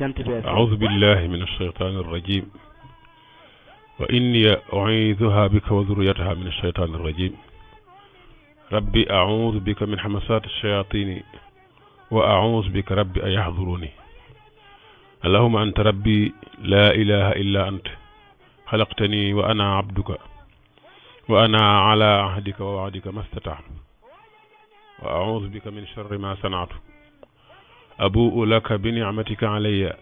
أعوذ بالله من الشيطان الرجيم وإني أعيذها بك وذريتها من الشيطان الرجيم ربي أعوذ بك من حمسات الشياطين وأعوذ بك ربي أن يحضروني اللهم أنت ربي لا إله إلا أنت خلقتني وأنا عبدك وأنا على عهدك ووعدك ما استطعت وأعوذ بك من شر ما صنعت أبوء لك بنعمتك علي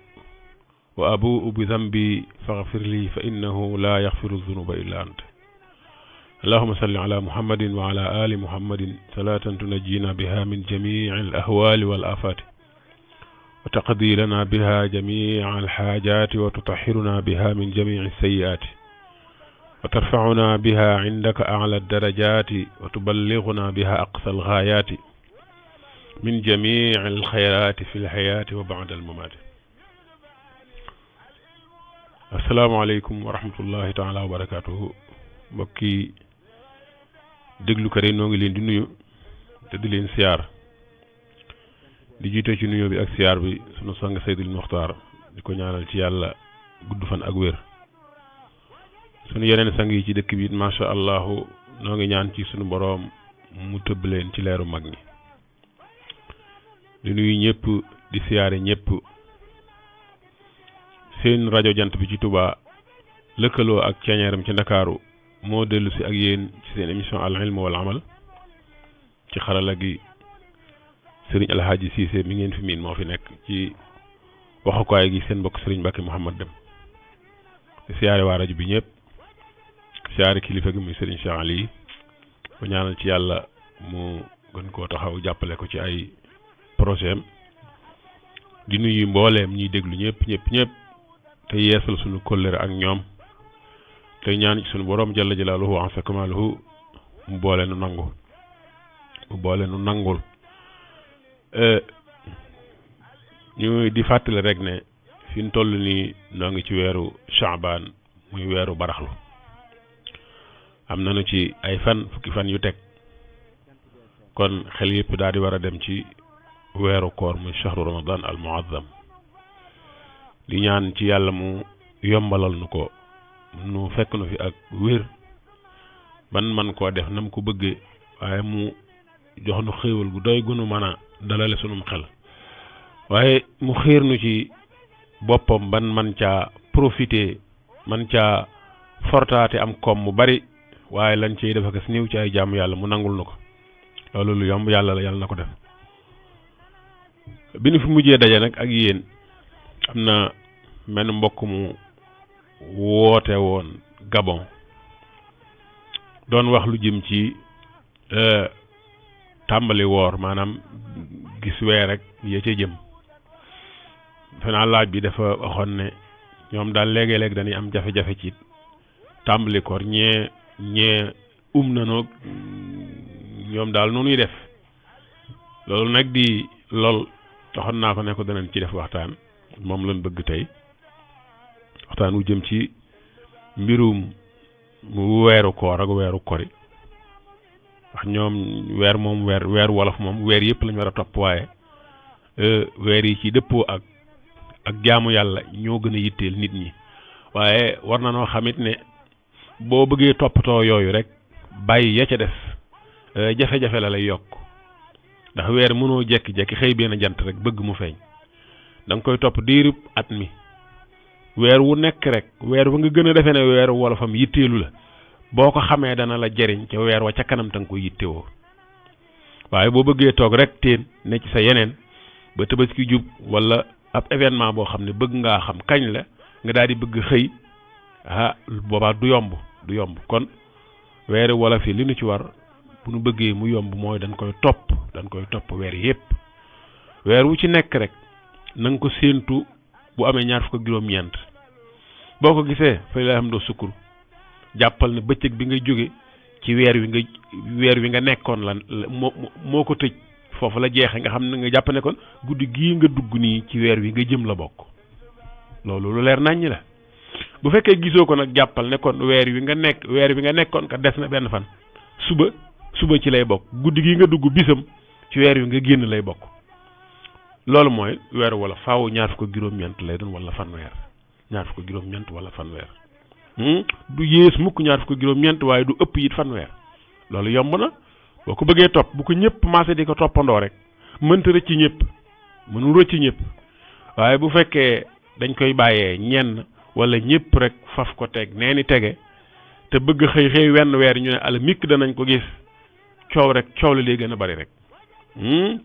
وأبوء بذنبي فاغفر لي فإنه لا يغفر الذنوب إلا أنت اللهم صل على محمد وعلى آل محمد صلاة تنجينا بها من جميع الأهوال والآفات وتقضي لنا بها جميع الحاجات وتطهرنا بها من جميع السيئات وترفعنا بها عندك أعلى الدرجات وتبلغنا بها أقصى الغايات من جميع الخيرات في الحياة وبعد الممات السلام عليكم ورحمة الله تعالى وبركاته mbokki déglukat yi noo ngi leen di nuyu te di leen siyaar di jiite ci nuyu bi ak siyaar bi sunu sang Seydil Muxtaar di ko ñaanal ci yàlla gudd fan ak wér sunu yeneen sang yi ci dëkk bi macha allahu noo ngi ñaan ci sunu boroom mu tëbb leen ci leeru mag ñi di nuyu ñëpp di siyaare ñëpp seen rajo jant bi ci Touba lëkkaloo ak ceeñeeram ci Ndakaaru moo dellu si ak yéen ci seen émission al ilm wal amal ci xarala gi Serigne Alhaji Cissé mi ngeen fi miin moo fi nekk ci waxukaay gi seen mbokk Serigne Mbacke Mouhamad Dem di siyaare waa rajo bi ñëpp siyaare kilifa gi muy Serigne Cheikh Ali ko ñaanal ci yàlla mu gën koo taxaw jàppale ko ci ay projet am di nuyu mbooleem ñiy déglu ñëpp te yeesal sunu kóllëre ak ñoom te ñaan ci sunu borom jalla jalaaluhu wa ansa kamaaluhu mu boole nu nangul ñu di fàttali rek ne fi ñu toll nii noo ngi ci weeru Shaabaan muy weeru baraxlu am nañu ci ay fukki fan yu teg kon xel yëpp daal di war a dem ci weeru koor muy shahru ramadan al muazzam di ñaan ci yàlla mu yombalal nu ko nu fekk nu fi ak wér ban man koo def nam ko bëggee waaye mu jox nu xéewal gu doy gunu mën a dalale sunum xel waaye mu xiir nu ci boppam ban man caa profité man caa fortaate am koom mu bari waaye lañ ciy def ak si néew ci ay jàmm yàlla mu nangul nu ko loolu lu yomb yàlla na ko def bi nu fi mujjee daje nag ak yéen am na menn mbokk mu woote woon Gabon doon wax lu jëm ci tàmbali woor maanaam gis weer rek ya ca jëm fanaa laaj bi dafa waxoon ne ñoom daal léegi-léeg dañuy am jafe-jafe ci tàmbali koor ñee nanoog ñoom daal noonuy def loolu nag di lool taxoon naa ko ne ko danañ ci def waxtaan moom lañ bëgg tey waxtaan wu jëm ci mbirum weeru koor ak weeru kori wax ñoom weer wolof moom weer yëpp lañ war a topp waaye weer yi ci dëppoo ak jaamu yàlla ñoo gën a yitteel nit ñi waaye war na noo xamit ne boo bëggee toppatoo yooyu rek bàyyi ya ca des jafe-jafe la lay yokk ndax weer mënoo jekki-jekki xëy benn jant rek bëgg mu feeñ da nga koy topp diirub at mi weer wu nekk rek weer wa nga gën a defee ne weer wolofam yitteelu la boo ko xamee dana la jariñ ca weer wa ca kanam ta nga koy yittewoo waaye boo bëggee toog rek teen ne ci sa yeneen ba tabaski jub wala ab événement boo xam ne bëgg ngaa xam kañ la nga daal di bëgg xëy boobaa du yomb kon weeri wolof yi li nu ci war bu nu bëggee mu yomb mooy dañ koy topp weer yépp weer wu ci nekk rek na nga ko séentu bu amee 29 boo ko gisee fa la xam doo sukkur jàppal ne bëccëg bi nga jóge ci weer wi nga nekkoon la moo ko tëj foofu la jeexe nga xam ne nga jàpp ne kon guddi gii nga dugg nii ci weer wi nga jëm la bokk loolu lu leer naññ la bu fekkee gisoo ko nag jàppal ne kon weer wi nga nekkoon ka des na benn fan suba ci lay bokk guddi gii nga dugg bisam ci weer wi nga génn lay bokk loolu mooy weeru wala faaw ñaar fukk ak juróom-ñeent lay doon wala fanweer ñaar fukk ak juróom-ñeent wala fanweer du yées mukk ñaar fukk ak juróom-ñeent waaye du ëpp it fanweer loolu yomb na boo ko bëggee topp bu ko ñëpp maase di ko toppandoo rek mënta rëcc ñëpp mënul rëcc ñëpp waaye bu fekkee dañ koy bàyyee ñenn wala ñëpp rek faf ko teg nee ni tege te bëgg xëy xëy wenn weer ñu ne ala mikk danañ ko gis coow la lay gën a bari rek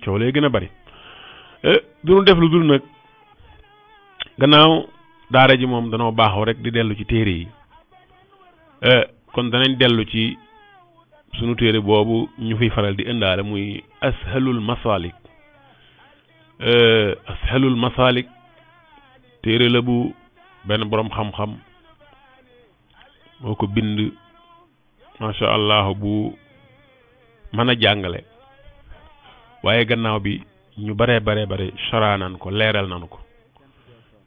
coow lay gën a bari duñu def lu dul nag gannaaw daara ji moom danoo baaxoo rek di dellu ci téere yi kon danañ dellu ci sunu téere boobu ñu fiy faral di indaale muy ashalul masalik téere la bu benn boroom xam-xam moo ko bind masha Allah bu mën a jàngale waaye gannaaw bi ñu bare chara nan ko leeral nanu ko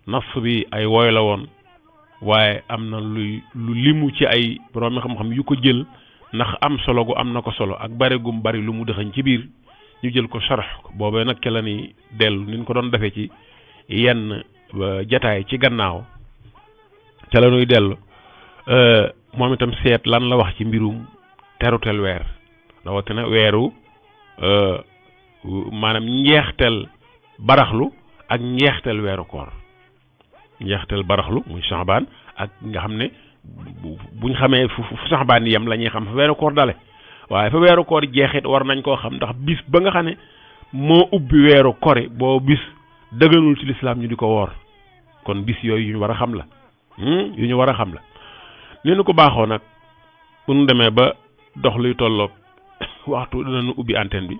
nas bi ay woy la woon waaye am na lu limu ci ay borom xam-xam yu ko jël ndax am solo gu am na ko solo ak bare gum bari lu mu dëxañ ci biir ñu jël ko sharh ko boobee nag ca la ni dellu ni ñu ko doon defee ci yenn jataay ci gannaaw ca la ñuy dellu moom itam seet lan la wax ci mbirum terutel weer rawatina weeru maanaam njeextel baraxlu ak njeextel weeru koor njeextel baraxlu muy Saxbaan ak nga xam ne buñ xamee fu Saxbaan yem la ñuy xam fa weeru koor dale waaye fa weeru koor jeexit war nañ koo xam ndax bis ba nga xam ne moo ubbi weeru kori boo bis dëgganul ci lislaam ñu di ko woor kon bis yooyu yu ñu war a xam la yu ñu war a xam la ni ñu ko baaxoo nag bu ñu demee ba dox luy tolloog waxtu dinañu ubbi antenne bi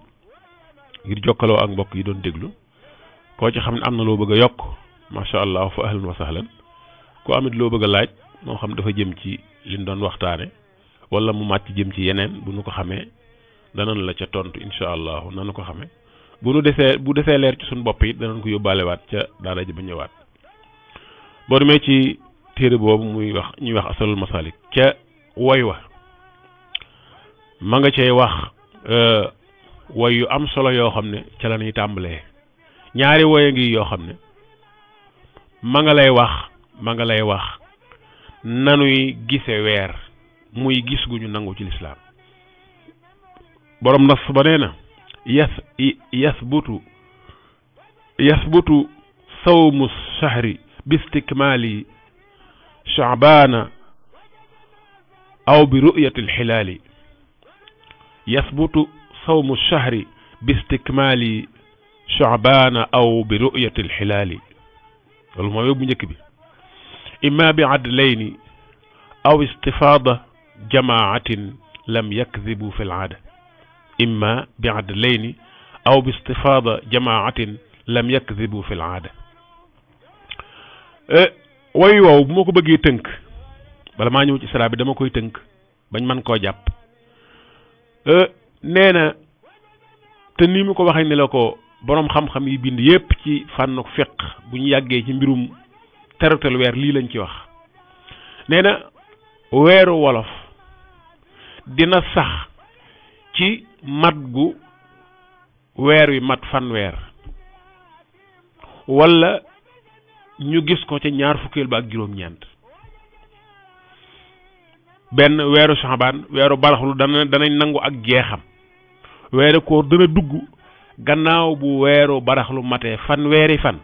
ngir jokkaloo ak mbokk yi doon déglu koo ci xam ne am na loo bëgg a yokk macha allah fa ahlan wa sahlan ko amit loo bëgg a laaj moo xam dafa jëm ci liñ doon waxtaane wala mu màcc jëm ci yeneen bu nu ko xamee danañ la ca tontu incha allah nanu ko xamee bu desee leer ci suñu bopp it danañ ko yóbbaalewaat ca daara ji ba ñëwaat boo demee ci téere boobu ñuy wax asalul masalik ca woy wa ma nga cay wax woy yu am solo yoo xam ne ca la ñuy tàmbalee ñaari woy a ngi yoo xam ne ma nga lay wax nanuy gise weer muy gis gu ñu nangu ci lislaam borom nas ba nee na yasbutu sawmu shahri bistikmaali sha'baana aw bi ru'yati alxilaali yasbutu sawmu shahri bistikmaali sha'baana aw bi ru'yati alxilaali loolu mooy bu njëkk bi imma bi adlayni aw istifaada jamaatin lam yakdibu fi al-aada imma bi adlayni aw bi istifaada jamaatin lam yakdibu fi al-aada woy woow bu ma ko bëggee tënk bala maa ñëw ci sara bi dama koy tënk bañ man koo jàpp nee na te ni mu ko waxee ne la ko boroom xam-xam yi bind yépp ci fànn fiq bu ñu yàggee ci mbirum terutel weer lii lañ ci wax nee na weeru wolof dina sax ci mat gu weer wi mat fanweer wala ñu gis ko ca ñaar fukkeel ba ak juróom-ñeent benn weeru Saxbaan weeru baraxlu danañ nangu ak jeexam weeru koor dana dugg gannaaw bu weeru baraxlu matee fanweeri fan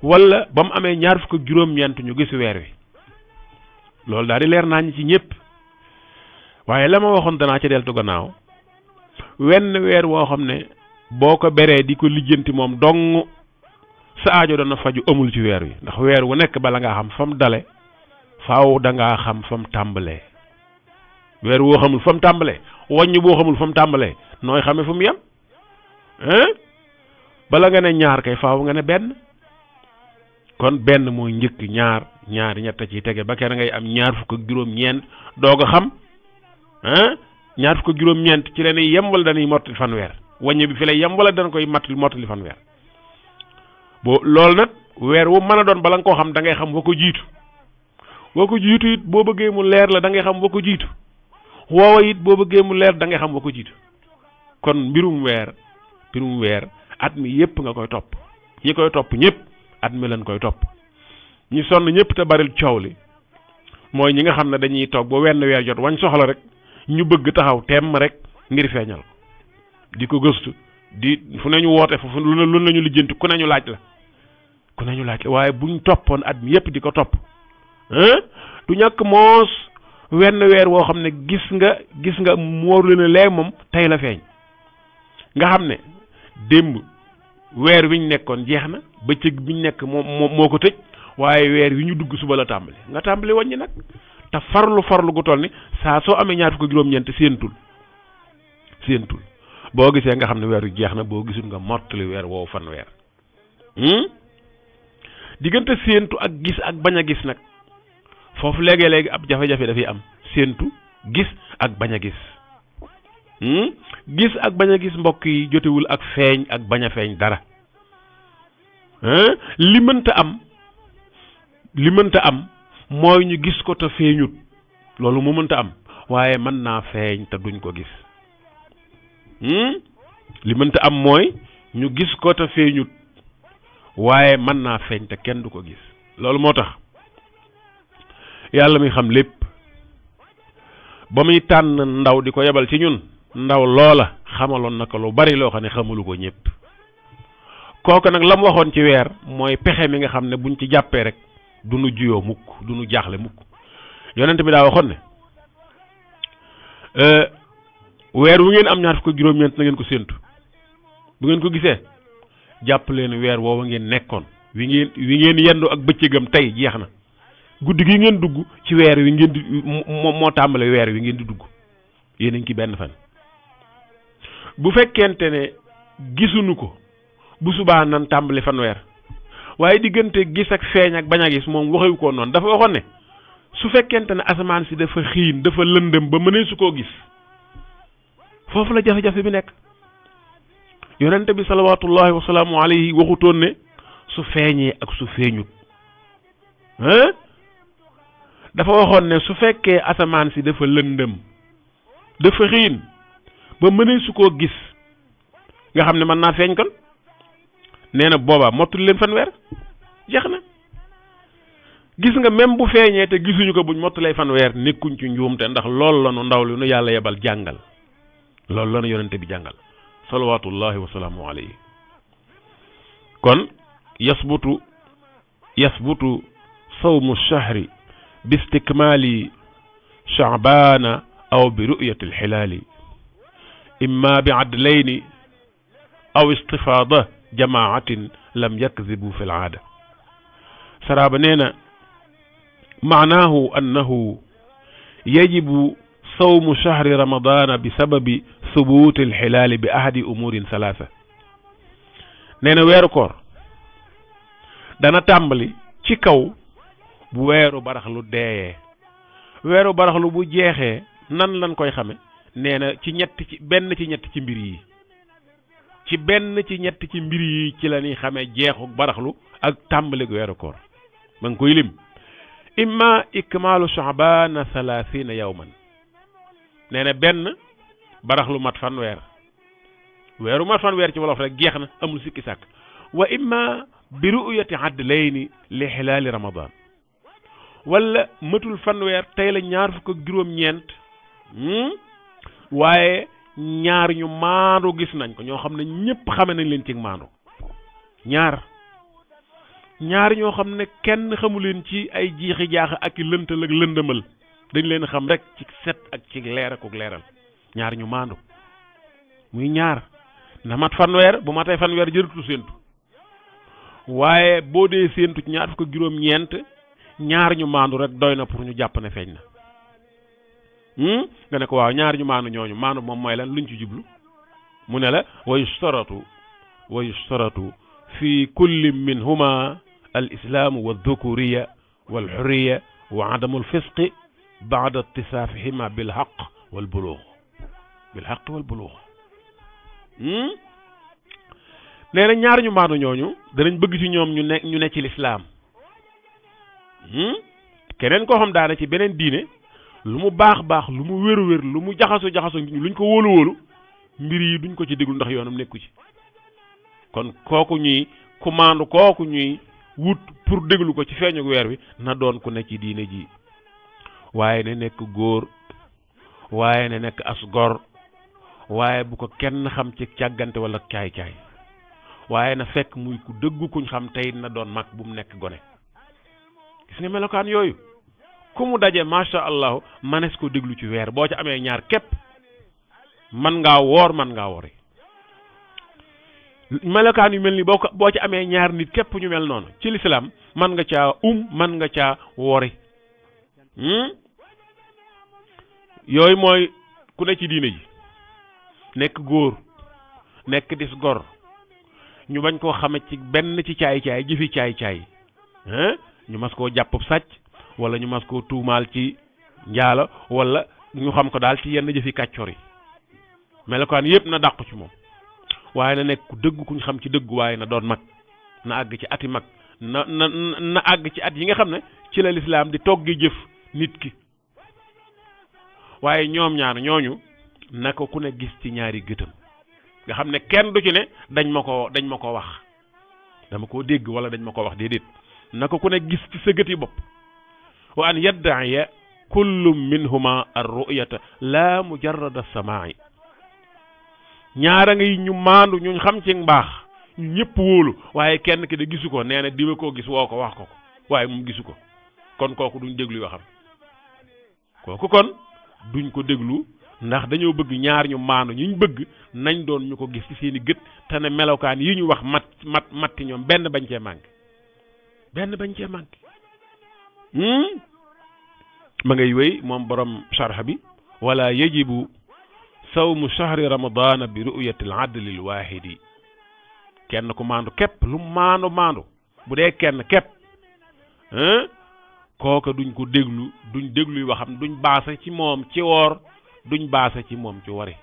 wala ba mu amee ñaar fukk ak juróom-ñeent ñu gis weer wi loolu daal di leer nañ ci ñëpp waaye la ma waxoon danaa ca deltu gannaaw wenn weer woo xam ne boo ko beree di ko lijjanti moom dong sa aajo dana faju amul ci weer wi ndax weer wu nekk bala ngaa xam fa mu dale faaw da ngaa xam fa mu tàmbalee weer woo xamul fa mu tàmbalee wàññi boo xamul fa mu tàmbalee nooy xamee fu mu yem bala nga ne ñaar kay faaw nga ne benn kon benn mooy njëkk ñaar ñett ci tege ba kenn ngay am ñaar fukk ak juróom-ñeent doog a xam ñaar fukk ak juróom-ñeent ci leen yem wala dañuy mottali fanweer wàññi bi fi lay yem wala dana koy mottali fanweer boo loolu nag weer wu mën a doon bala nga koo xam da ngay xam wa ko jiitu it boo bëggee mu leer la da ngay xam wa ko jiitu woowa it boo bëggee mu leer da ngay xam wa ko jiitu kon mbirum weer mbirum weer at mi yépp nga koy topp ñi koy topp ñëpp at mi lañ koy topp ñi sonn ñëpp te baril coow li mooy ñi nga xam ne dañuy toog ba wenn weer jot wañ soxla rek ñu bëgg taxaw temm rek ngir feeñal di ko gëstu di fu nañu woote foofu lu nañu lijjanti ku nañu laaj la waaye buñ toppoon at mi yépp di ko topp du ñàkk moos wenn weer woo xam ne gis nga moor leen léegi moom tey la feeñ nga xam ne démb weer wiñ nekkoon jeex na bëccëg biñ nekk moo ko tëj waaye weer wi ñu dugg suba la tàmbali nga tàmbali wàññi nag te farlu gu toll ni saa soo amee ñaar fukk juróom-ñeent séentul boo gisee nga xam ne weer wi jeex na boo gisul nga mottali weer woowu fan weer diggante séentu ak gis ak bañ a gis nag foofu léegi ab jafe-jafe dafay am séentu gis ak bañ a gis gis ak bañ a gis mbokk yi jotewul ak feeñ ak bañ a feeñ dara li mënta am mooy ñu gis ko te feeñut loolu mu mënta am waaye mën naa feeñ te duñ ko gis li mënta am mooy ñu gis ko te feeñut waaye mën naa feeñ te kenn du ko gis loolu moo tax yàlla mi xam lépp ba muy tànn ndaw di ko yebal ci ñun ndaw loola xamaloon na ko lu bari loo xam ne xamulu ko ñëpp kooku nag la mu waxoon ci weer mooy pexe mi nga xam ne buñ ci jàppee rek du nu juyoo mukk du nu jaaxle mukk yonent bi daa waxoon ne weer wu ngeen am ñaar fukk ak juróom-ñeent na ngeen ko séentu bu ngeen ko gisee jàpp leen weer woowa ngeen nekkoon wi ngeen yendu ak bëccëgam tey jeex na guddi gi ngeen dugg ci weer wi ngeen di moo tàmbale weer wi ngeen di dugg yéen a ngi ci benn fan bu fekkente ne gisuñu ko bu subaa nan tàmbali fan weer waaye diggante gis ak feeñ ak bañ a gis moom waxewu ko noonu dafa waxoon ne su fekkente ne asamaan si dafa xiin dafa lëndëm ba mënee su koo gis foofu la jafe-jafe bi nekk yonente bi salawatullahi wa salaamu alayhi waxutoon ne su feeñee ak su feeñut dafa waxoon ne su fekkee asamaan si dafa lëndëm dafa xiin ba mënee su koo gis nga xam ne mën naa feeñ kon nee na boobaa mottul leen fanweer jeex na gis nga même bu feeñee te gisuñu ko buñ mottalee fanweer nekkuñ ci njuumte ndax loolu la nu ndaw li nu yàlla yebal jàngal loolu la nu yonente bi jàngal salawatullahi wa salaamu alayhi kon yasbutu sawmu shahri bi istikmaali sha'baana aw bi ru'yati alxilaali imma bi adlayni aw istifaada jamaatin lam yakzibu fi alaada saraaba nee na maanaahu annahu yajibu sawmu shahri ramadana bi sababi subuuti alxilaali bi ahadi umurin salaasa nee na weeru koor dana tàmbali ci kaw bu weeru baraxlu deeyee weeru baraxlu bu jeexee nan lañ koy xame nee na benn ci ñett ci mbir yi ci la ñuy xamee jeexu baraxlu ak tàmbalik weeru koor ma ngi koy lim imma ikmaalu sha'bana 30 yawman nee na benn baraxlu mat fanweer weeru mat fanweer ci wolof rek jeex na amul sikki sàkk wa imma bi ru'yati adlayni li hilaali ramadan wala matul fanweer tey la ñaar fukk ak juróom-ñeent waaye ñaar ñu maandu gis nañ ko ñoo xam ne ñëpp xame nañ leen ci maandu ñaar ñoo xam ne kenn xamu leen ci ay jiixi jaaxa ak i lëntal ak lëndëmal dañ leen xam rek ci set ak ci leer ak leeral ñaar ñu maandu muy ñaar na mat fanweer bu matee fanweer jërëtu séentu waaye boo dee séentu ci ñaar fukk ak juróom-ñeent ñaar ñu maandu rek doy na pour ñu jàpp ne feeñ na nga ne ko waaw ñaar ñu maandu ñooñu maandu moom mooy lan luñ ci jublu mu ne la wa yustaratu fi kulli minhuma al islaamu wa dhukuriya wal hurriya wa adamu al fisqi ba'da ittisaafihima bil haqq wal bulugh nee na ñaar ñu maandu ñooñu danañ bëgg ci ñoom ñu ne ci lislaam keneen koo xam daana ci beneen diine lu mu baax lu mu wéru lu mu jaxaso luñ ko wóolu mbir yi duñ ko ci déglu ndax yoonam nekku ci kon kooku ñuy commande kooku ñuy wut pour déglu ko ci feeñu weer wi na doon ku ne ci diine ji waaye ne nekk góor waaye ne nekk as gor waaye bu ko kenn xam ci càggante wala caay-caay waaye na fekk muy ku dëggu kuñ xam tey na doon mag bu mu nekk gone gis nga melokaan yooyu ku mu daje macha allah manes ko déglu ci weer boo ci amee ñaar képp man ngaa woor man ngaa wori melokaan yu mel ni boo ci amee ñaar nit képp ñu mel noonu ci lislaam man nga caa man nga caa wori yooyu mooy ku ne ci diine ji nekk góor nekk dis gor ñu bañ koo xame ci benn ci caay-caay jëfi caay-caay ñu mas koo jàpp sàcc wala ñu mas koo tuumaal ci njaalo wala ñu xam ko daal ci yenn jëfi kàccor yi melokaan yëpp na dàqu ci moom waaye na nekk ku dëgg kuñ xam ci dëgg waaye na doon mag na àgg ci ati mag na àgg ci at yi nga xam ne ci la lislaam di toggi jëf nit ki waaye ñoom ñaar ñooñu na ko ku ne gis ci ñaari gëtam nga xam ne kenn du ci ne dañ ma ko wax dama koo dégg wala dañ ma ko wax déedéet na ko ku ne gis ci sa gët yi bopp wa an yadda'iya kullu minhuma ar-ru'yata la mujarrada as-sama'i ñaara ngay ñu maandu ñu xam ci mbaax ñu ñëpp wóolu waaye kenn ki de gisu ko nee na diwa koo gis woo ko wax ko waaye moom gisu ko kon kooku duñ déglu yoo xam kooku kon duñ ko déglu ndax dañoo bëgg ñaar ñu maandu ñu bëgg nañ doon ñu ko gis ci seeni gët te ne melokaan yi ñu wax matti ñoom benn bañ cee manqué ma ngay wéy moom borom sharh bi wala yajibu sawmu shahri ramadana bi ru'yati al-adli al-wahidi kenn ku maandu képp lu maandu bu dee kenn képp kooka duñ ko déglu duñ dégluy waxam duñ baase ci moom ci woor duñ baase ci moom ci wari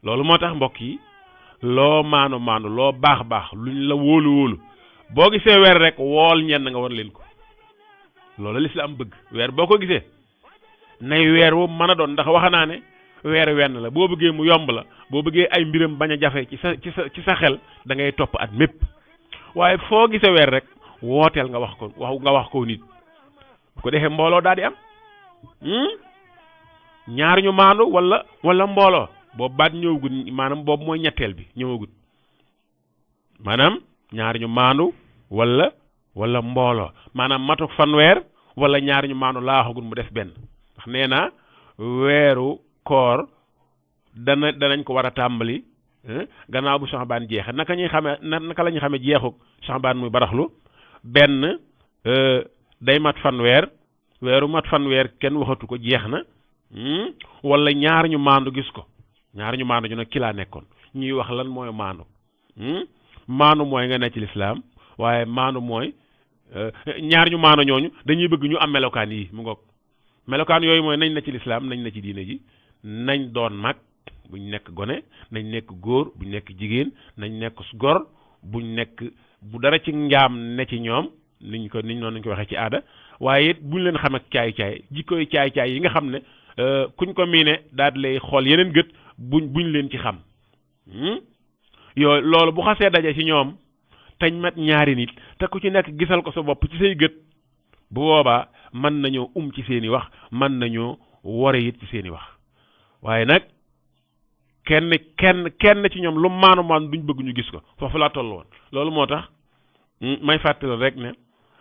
loolu moo tax mbokk yi loo maandu loo baax luñ la wóolu boo gisee weer rek wool ñenn nga war leen ko loolu lislaam bëgg weer boo ko gisee nay weer wu mën a doon ndax wax naa ne weer wenn la boo bëggee mu yomb la boo bëggee ay mbiram bañ a jafe ci sa xel da ngay topp at mépp waaye foo gisee weer rek wooteel nga wax ko nit bu ko defee mbooloo daal di am ñaar ñu maandu wala mbooloo boobu baat ñëwagut maanaam boobu mooy ñetteel bi ñëwagut maanaam ñaar ñu maandu wala mbooloo maanaam matuk fanweer wala ñaar ñu maandu laa waxagul mu def benn ndax nee naa weeru koor danañ ko war a tàmbali gannaaw bu Saxbaan jeexe naka la ñuy xamee jeexuk Saxbaan muy baraxlu benn day mat fanweer weeru mat fanweer kenn waxatu ko jeex na wala ñaar ñu maandu gis ko ñaar ñu maandu ñu nag ci laa nekkoon ñuy wax lan mooy maandu maandu mooy nga ne ci lislaam waaye maandu mooy ñaar ñu maandu ñooñu dañuy bëgg ñu am melokaan yi mu ngoog melokaan yooyu mooy nañ na ci lislaam nañ na ci diine ji nañ doon mag buñ nekk gone nañ nekk góor buñ nekk jigéen nañ nekk gor buñ nekk bu dara ci njaam ne ci ñoom niñ noonu nañ ko waxee ci aada waaye it buñ leen xam ak caay-caay jikkoy caay-caay yi nga xam ne kuñ ko miine daal di lay xool yeneen gët buñ leen ci xam yooyu loolu bu xasee daje ci ñoom tañ mat ñaari nit te ku ci nekk gisal ko sa bopp ci say gët bu boobaa mën nañoo ci seeni wax mën nañoo wore it ci seeni wax waaye nag kenn ci ñoom lu maanu duñ bëgg ñu gis ko foofu laa toll woon loolu moo tax may fàttali rek ne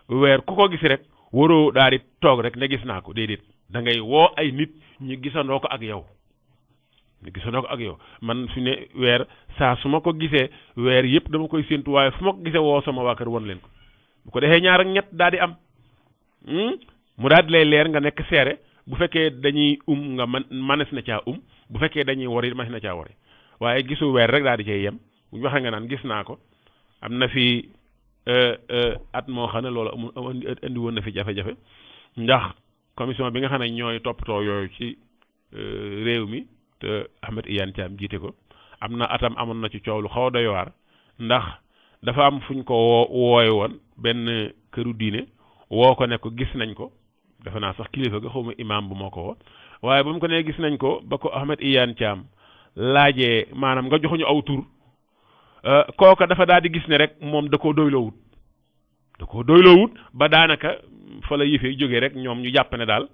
weer ku ko gis rek waroo daal di toog rek ne gis naa ko déedéet da ngay woo ay nit ñu gisandoo ko ak yow man fi ne weer saa su ma ko gisee weer yëpp dama koy séntu waaye fu ma ko gisee woo sama waa kër won leen ko bu ko defee ñaar ak ñett daal di am mu daal di lay leer nga nekk seere bu fekkee dañuy nga manes na caa bu fekkee dañuy wori manes na caa wori waaye gisu weer rek daal di cay yem bu ñu waxee nga naan gis naa ko am na fi at moo xam ne loolu indi woon na fi jafe-jafe ndax commission bi nga xam ne ñooy toppatoo yooyu ci réew mi te Ahmed Iyane Thiam jiite ko am na atam amoon na ci coow lu xaw a doy waar ndax dafa am fuñ ko wooye woon benn këru diine woo ko ne ko gis nañ ko defe naa sax kilifa ga xawma imaam bu moo ko woo waaye ba mu ko nee gis nañ ko ba ko Ahmed Iyane Thiam laajee maanaam nga joxuñu aw tur kooka dafa daal di gis ne rek moom da koo doyloowut ba daanaka fa la yëfee jógee rek ñoom ñu jàpp ne daal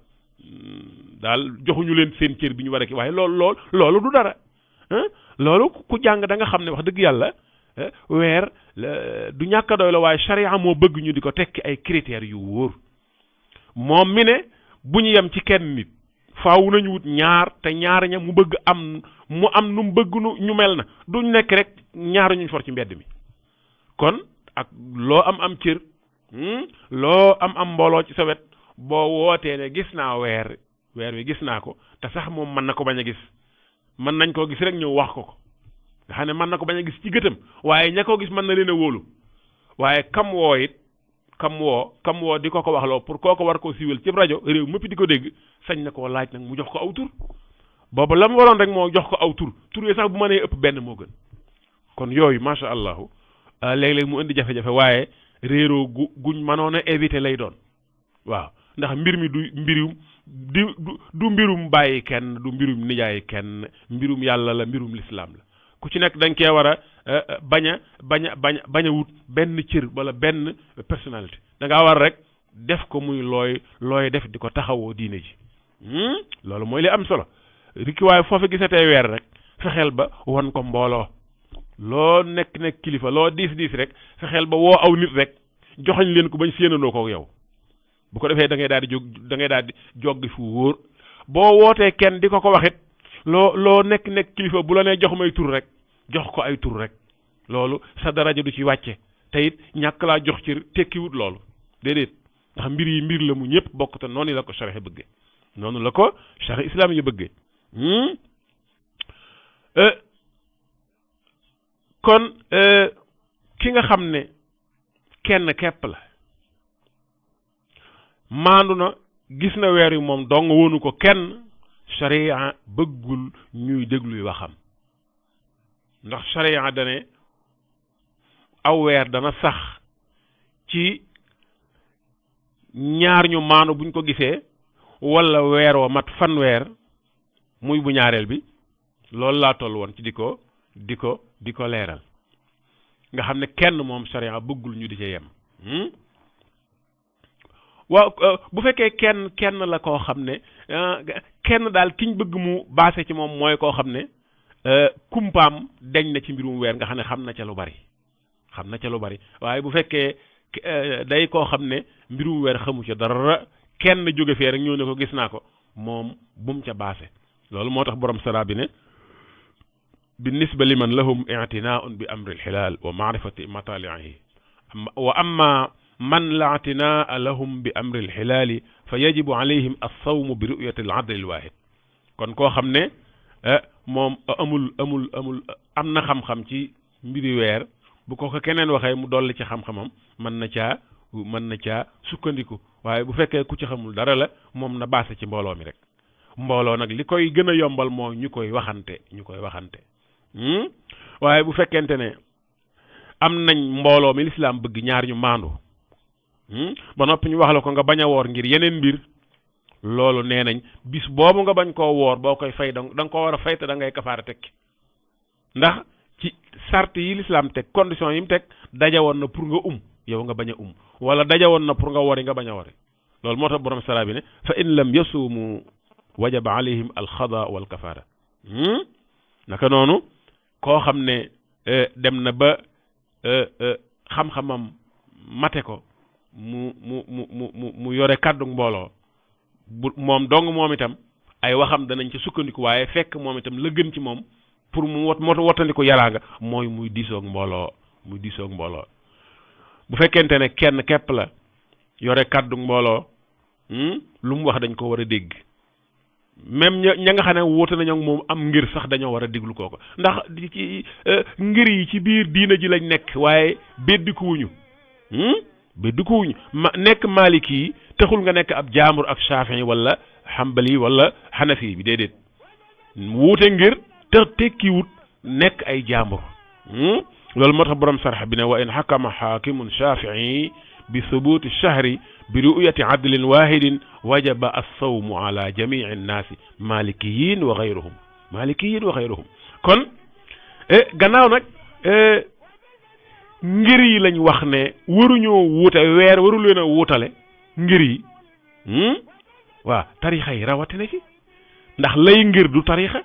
joxuñu leen seen cër bi ñu war a ki waaye loolu du dara loolu ku jàng da nga xam ne wax dëgg yàlla weer du ñàkk a doy la waaye charia moo bëgg ñu di ko tekki ay critères yu wóor moom mi ne bu ñu yem ci kenn nit faaw nañu wut ñaar te ñaar ña mu bëgg mu am nu mu bëgg ñu mel na duñ nekk rek ñaar ñu for ci mbedd mi kon ak loo am cër loo am mbooloo ci sa wet boo wootee ne gis naa weer wi gis naa ko te sax moom mën na ko bañ a gis mën nañ koo gis rek ñëw wax ko nga xam ne mën na ko bañ a gis ci gëtam waaye ña ko gis mën na leen a wóolu waaye kam woo di ko waxloo pour kooko war koo siiwal ci rajo réew mëpp di ko dégg sañ na koo laaj nag mu jox ko aw tur boobu la mu waroon rek moo jox ko aw tur yi sax bu mënee ëpp benn moo gën kon yooyu macha allahu léeg-léeg mu indi jafe-jafe waaye réeroo guñ mënoon a éviter lay doon waaw ndax mbir mi du mbirum bàyyi kenn du mbirum nijaay kenn mbirum yàlla la mbirum lislaam la ku ci nekk dañ cee war a bañ a wut benn cër wala benn personnalité da ngaa war rek def ko muy looy def di ko taxawoo diine ji loolu mooy li am solo rikki waaye foofu gisatee weer rek fexeel ba won ko mbooloo loo nekk kilifa loo diis rek fexeel ba woo aw nit rek joxañ leen ko bañ séenandoo ko yow bu ko defee da ngay daal di joggi fu wóor boo wootee kenn di ko waxit loo nekk kilifa bu la nee jox may tur rek jox ko ay tur rek loolu sa daraja du ci wàcce te it ñàkk laa jox ci tekkiwut loolu déedéet ndax mbir la mu ñëpp bokk te noonu la ko charia bëggee noonu la ko charia islam yi bëggee kon ki nga xam ne kenn képp la maandu na gis na weer wi moom dong wonu ko kenn charia bëggul ñuy dégluy waxam ndax charia dane aw weer dana sax ci ñaar ñu maandu buñ ko gisee wala weer wa mat fanweer muy bu ñaareel bi loolu laa toll woon ci di ko leeral nga xam ne kenn moom charia bëggul ñu di ca yem waaw bu fekkee kenn la koo xam ne kenn daal kiñ bëgg mu baase ci moom mooy koo xam ne kumpaam deñ na ci mbirum weer nga xam ne xam na ca lu bari waaye bu fekkee day koo xam ne mbirum weer xamu ca dara kenn jóge fee rek ñëw ne ko gis naa ko moom bum ca baase loolu moo tax borom sara bi ne bi nisba liman lahum i'tinaa'un bi amri al-hilal wa ma'rifati matali'ihi wa amma man la i'tinaa'a lahum bi amri al-hilal fa yajibu alayhim as-sawm bi ru'yati al-'adl al-wahid kon koo xam ne moom amul am na xam-xam ci mbiri weer bu ko keneen waxee mu dolli ci xam-xamam mën na caa sukkandiku waaye bu fekkee ku ci xamul dara la moom na baase ci mbooloo mi rek mbooloo nag li koy gën a yombal mooy ñu koy waxante waaye bu fekkente ne am nañ mbooloo mi lislaam bëgg ñaar ñu maandu ba noppi ñu wax la ko nga bañ a woor ngir yeneen mbir loolu nee nañ bis boobu nga bañ koo woor boo koy fay da nga koo war a fay te da ngay kafaara tekki ndax ci sart yi lislaam teg condition yi mu teg daja woon na pour nga yow nga bañ a wala daja woon na pour nga wori nga bañ a wori loolu moo tax borom sara bi ne fa in lam yasuumu wajaba alayhim alxada wal kafaara naka noonu koo xam ne dem na ba xam-xamam mate ko mu yore kàddu mbooloo bu moom dong moom itam ay waxam danañ ci sukkandiku waaye fekk moom itam la gën ci moom pour mu wattandiku yaraanga mooy muy diisoog mbooloo bu fekkente ne kenn képp la yore kàddu mbooloo lu mu wax dañ ko war a dégg même ña nga xam ne wóote nañu moom am ngir sax dañoo war a déglu kooko ndax ci ngir yi ci biir diina ji lañ nekk waaye beddikuwuñu nekk maliki yi taxul nga nekk ab jaambur ak shafii wala xambali wala xanafi bi déedéet wuute ngir te tekkiwut nekk ay jaambur loolu moo tax borom sarx bi ne wa in xakama xaakimun shafii bi subuti shahri bi ru'yati adlin wahidin wajaba as-sawmu ala jamii an-naasi malikiyin wa ghayruhum kon gannaaw nag ngir yi lañ wax ne waruñoo wuute weer waru leen a wuutale ngir yi waa tarixa yi rawatina ci ndax lay ngir du tarixa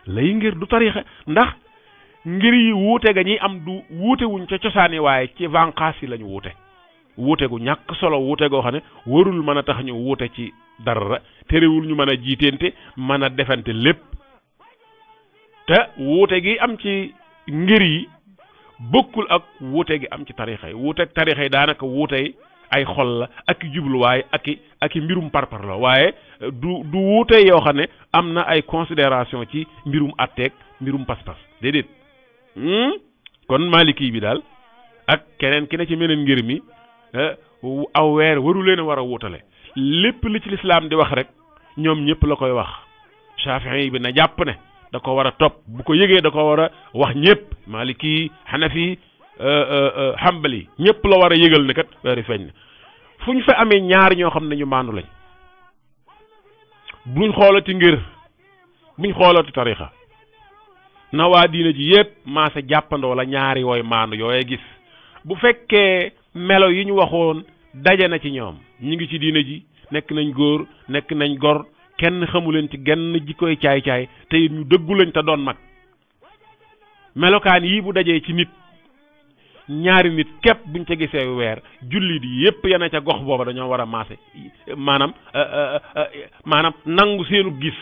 lay ngir du tarixa ndax ngir yi wuute ga ñuy am du wuute wuñ ca cosaani waaye ci vanqaas yi lañu wuute gu ñàkk solo wuute goo xam ne warul mën a tax ñu wuute ci dara terewul ñu mën a jiiteente mën a defante lépp te wuute gi am ci ngir yi bokkul ak wuute gi am ci tarixa yi wuuteeg tarixa yi daanaka wuute ay xol la ak jubluwaay ak i mbirum parpar la waaye du wuute yoo xam ne am na ay considération ci mbirum atteeg mbirum pas-pas déedéet kon maliki bi daal ak keneen ki ne ci meneen ngir mi aw weer waru leen a war a wuutale lépp li ci lislaam di wax rek ñoom ñëpp la koy wax Shafi'i bi na jàpp ne da ko war a topp bu ko yëgee da ko war a wax ñëpp maliki hanafi hambali ñëpp la war a yëgal ne kat weeri feeñ na fu ñu fa amee ñaar ñoo xam ne ñu maandu lañ buñ xoolati ngir buñ xoolati tarixa na waa diina ji yëpp maase jàppandoo la ñaari wooy maandu yooye gis bu fekkee melo yi ñu waxoon daje na ci ñoom ñu ngi ci diina ji nekk nañ góor nekk nañ gor kenn xamu leen ci genn jikkoy caay-caay te it ñu dëggu lañ te doon mag melokaan yii bu dajee ci nit ñaari nit képp buñ ca gisee weer jullit yi yépp yana ca gox booba dañoo war a maase maanaam nangu seenu gis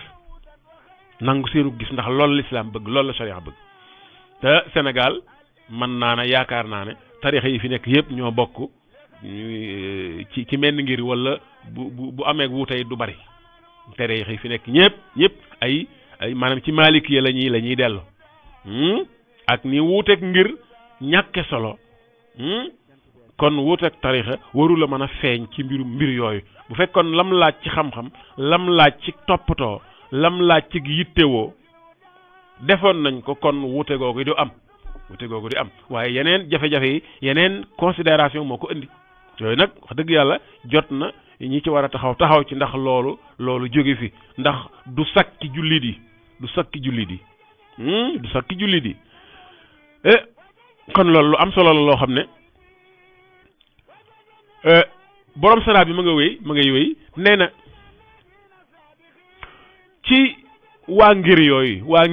ndax loolu lislaam bëgg loolu la sharia bëgg te Sénégal man naa ne yaakaar naa ne tarixa yi fi nekk yépp ñoo bokk ci menn ngir wala bu amee wuutey du bari tarixa yi fi nekk ñëpp ay maanaam ci Maalik yi la ñuy dellu ak ni wuuteeg ngir ñàkke solo kon wuuteeg tarixa waru la mën a feeñ ci mbir yooyu bu fekkoon lam laaj ci xam-xam lam laaj ci toppatoo lam laaj ci yittewoo defoon nañ ko kon wuute googu di am waaye yeneen jafe-jafe yi yeneen considération moo ko indi yooyu nag wax dëgg yàlla jot na ñi ci war a taxaw ci ndax loolu jóge fi ndax du sakki jullit yi kon loolu lu am solo la loo xam ne borom sara bi ma ngay wéy nee na ci waa ngir yooyu waa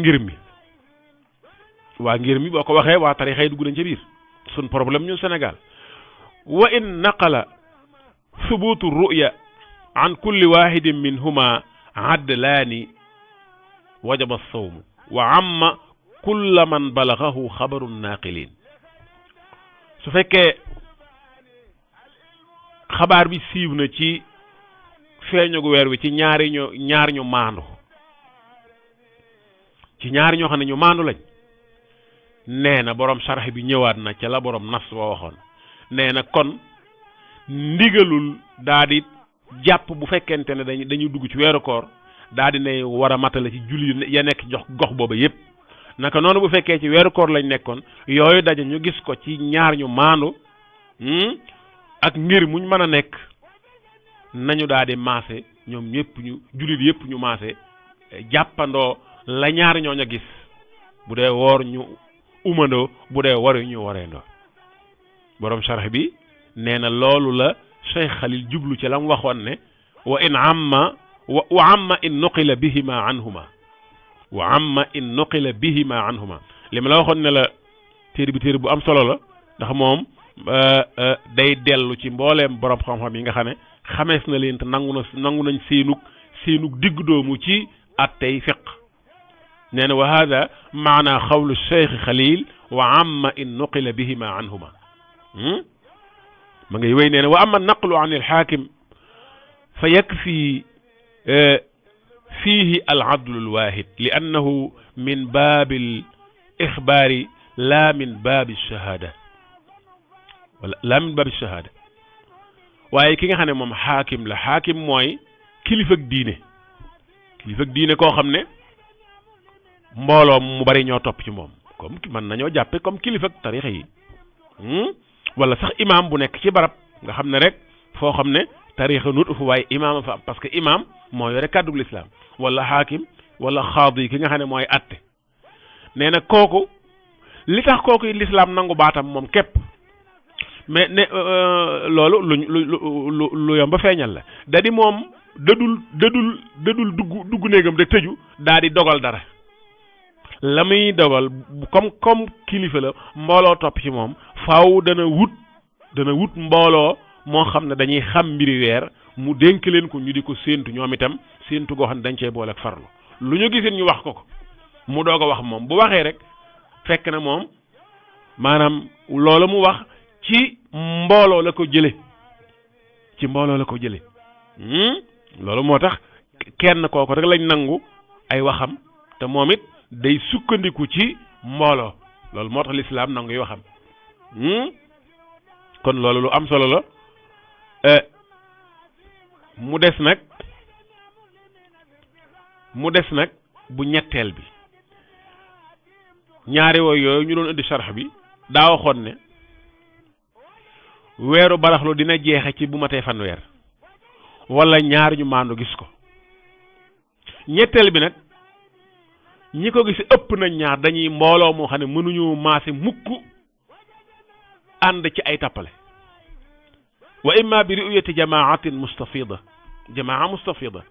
ngir mi boo ko waxee waa tarixa yi dugg nañ ca biir sun problème ñun Sénégal wa in naqala thubutu ru'ya an kulli wahidin minhuma adlaani wajaba as-sawmu wa amma kulla man balaghahu xabaru naaqilin su fekkee xabaar bi siiw na ci feeñugu weer wi ci ñaar ñu maandu ci ñaar ñoo xam ne ñu maandu lañ nee na borom sarx bi ñëwaat na ca la borom nas wa waxoon nee na kon ndigalul daa di jàpp bu fekkente ne dañuy dugg ci weeru koor daa di ne war a matale ci julli ya nekk gox booba yépp naka noonu bu fekkee ci weeru koor lañ nekkoon yooyu daje ñu gis ko ci ñaar ñu maandu ak ngir muñ mën a nekk nañu daal di maase ñoom ñëpp jullit yëpp ñu maase jàppandoo la ñaar ñooñu gis bu dee woor ñu umandoo bu dee waru ñu wareendoo borom sharh bi nee na loolu la Cheikh Khalil jublu ci la mu waxoon ne wa amma in nuqila bihima anhuma li ma la waxoon ne la téere bu am solo la ndax moom day dellu ci mbooleem borom xam-xam yi nga xam ne xamees na leen te nangu nañ seenug digg doomu ci attey fiq nee na wa hada maana xawlu Cheikh Khalil wa amma in nuqila bihima anhuma ma ngay wéy nee na wa amma naqlu an alxaakim fa yakfi fihi aladlu alwahid li annahu min baabi alixbaari la min baabi alshahada waaye ki nga xam ne moom xaakim la xaakim mooy kilifa ak diine koo xam ne mbooloo mu bari ñoo topp ci moom comme mën nañoo jàppe comme kilifa ak tarixa yi wala sax imam bu nekk ci barab nga xam ne rek foo xam ne tarixa nut fu waaye imam fa am parce que imam moo yore kàddug lislaam wala xaakim wala xaadi ki nga xam ne mooy atte nee na kooku li tax kooku l'islam nangu baatam moom képp mais ne loolu lu yomb ba feeñal la da di moom dadul dugg néegam rek tëju daa di dogal dara la muy dogal comme kilifa la mbooloo topp ci moom faaw dana wut mbooloo moo xam ne dañuy xam mbiri weer mu dénk leen ko ñu di ko séentu ñoom itam séentu goo xam ne dañ cey boole ak farlu lu ñu giseen ñu wax ko mu doog a wax moom bu waxee rek fekk na moom maanaam loolu mu wax ci mbooloo la ko jële loolu moo tax kenn kooku rek lañ nangu ay waxam te moom it day sukkandiku ci mbooloo loolu moo tax lislaam nangu yi waxam kon loolu lu am solo la mu des nag bu ñetteel bi ñaari yooyu ñu doon indi sharx bi daa waxoon ne weeru baraxlu dina jeexe ci bu matee fanweer wala ñaar ñu maandu gis ko ñetteel bi nag ñi ko gis ëpp nañ ñaar dañuy mbooloo moo xam ne mënuñu maase mukk ànd ci ay tappale wa imma bi ru'yati jamaa mustafida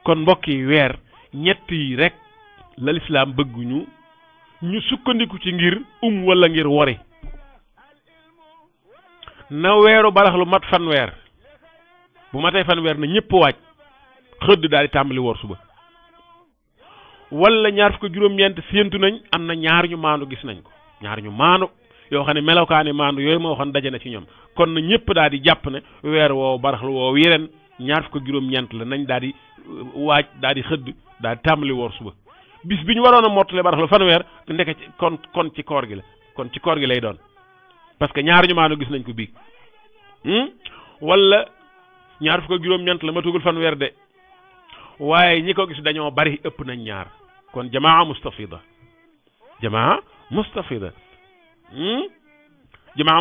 kon mbokk yi weer ñett yi rek la lislaam bëgg ñu sukkandiku ci ngir wala ngir wori na weeru baraxlu mat fanweer bu matee fanweer na ñëpp waaj xëdd daal di tàmbali woor suba wala ñaar fukk juróom-ñeent séentu nañ am na ñaar ñu maandu gis nañ ko ñaar ñu maandu yoo xam ne melokaani maandu yooyu moo xam daje na ci ñoom kon na ñëpp daal di jàpp ne weer woowu baraxlu woowu yeneen ñaar fukk juróom-ñeent la nañ daal di waaj daal di xëdd daal di tàmbali woor suba bis bi ñu waroon a mottale baraxlu fanweer ndeke kon ci koor gi la kon ci koor gi lay doon parce que ñaar ñu maandu gis nañ ko biig wala ñaar fukk juróom-ñeent la matugul fanweer de waaye ñi ko gis dañoo bari ëpp nañ ñaar kon jamaa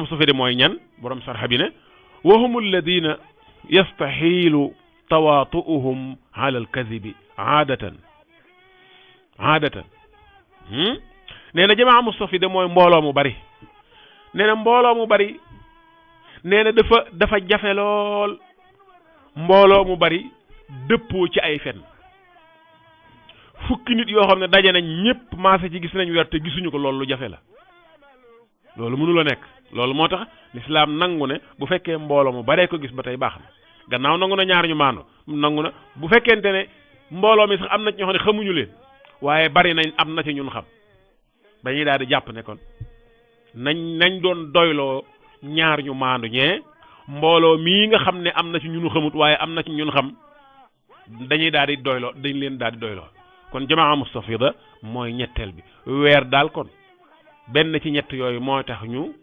mustafida mooy ñan borom sarxa bi ne wa hum alladina yastaxiilu tawaatu'uhum ala alkadibi aadatan nee na jamaa mustafida mooy mbooloo mu bari nee na mbooloo mu bari nee na dafa jafe lool mbooloo mu bari dëppoo ci ay fen fukki nit yoo xam ne daje nañ ñëpp maase ci gis nañ weer te gisuñu ko loolu lu jafe la loolu mënu la nekk loolu moo tax lislaam nangu ne bu fekkee mbooloo mu baree ko gis ba tey baax na gannaaw nangu na ñaar ñu maandu nangu na bu fekkente ne mbooloo mi sax am na ci ñoo xam ne xamuñu leen waaye bari nañ am na ci ñun xam dañuy daal di jàpp ne kon nañ doon doyloo ñaar ñu maandu ñee mbooloo mii nga xam ne am na ci ñunu xamut waaye am na ci ñun xam dañuy daal di doyloo dañ leen daal di doyloo kon jamaa mustafida mooy ñetteel bi weer daal kon benn ci ñett yooyu moo tax ñu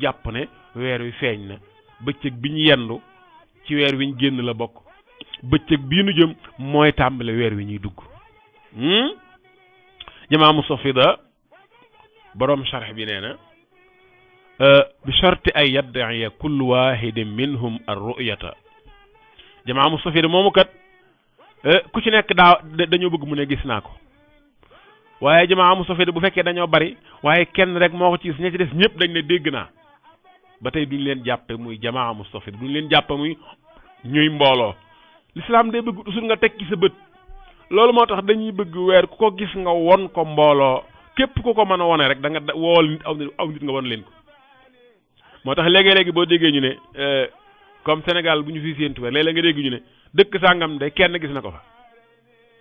jàpp ne weer wi feeñ na bëccëg bi ñu yendu ci weer wi ñu génn la bokk bëccëg bii nu jëm mooy tàmbale weer wi ñuy dugg jamaa mustafida borom sharh bi nee na bi sharti ay yadda'iya kullu wahidin minhum ar-ru'yata jamaa mustafida moomu kat ku ci nekk dañoo bëgg mu ne gis naa ko waaye jamaa mustafida bu fekkee dañoo bari waaye kenn rek moo ko ci gis ña ci des ñëpp dañ ne dégg naa ba tey duñ leen jàppe muy jamaa mustafida duñ leen jàppe muy ñuy mbooloo l'islam day bëgg toujours nga teg ci sa bët loolu moo tax dañuy bëgg weer ku ko gis nga won ko mbooloo képp ku ko mën a wone rek da nga wool nit aw nit nga won leen ko moo tax léegi-léegi boo déggee ñu ne comme Sénégal bu ñu fi séentu weer léeg-léeg nga dégg ñu ne dëkk sàngam de kenn gis na ko fa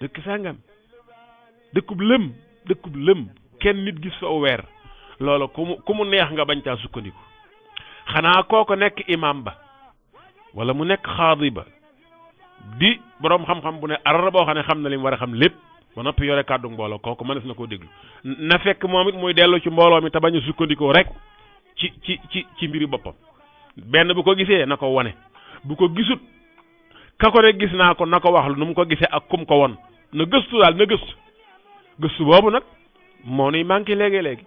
dëkk sàngam dëkkub lëm kenn nit gis fa weer loolu ku mu neex nga bañ caa sukkandiku xanaa kooko nekk imam ba wala mu nekk xaadi ba di boroom xam-xam bu ne arar boo xam ne xam na li mu war a xam lépp ba noppi yore kàddu mbooloo kooku mënees na koo déglu na fekk moom it muy dellu ci mbooloo mi te bañ a sukkandikoo rek ci mbiri boppam benn bu ko gisee na ko wone bu ko gisut ka ko ne gis naa ko na ko wax nu mu ko gisee ak kum ko won na gëstu daal na gëstu boobu nag moo nuy manqué léegi-léegi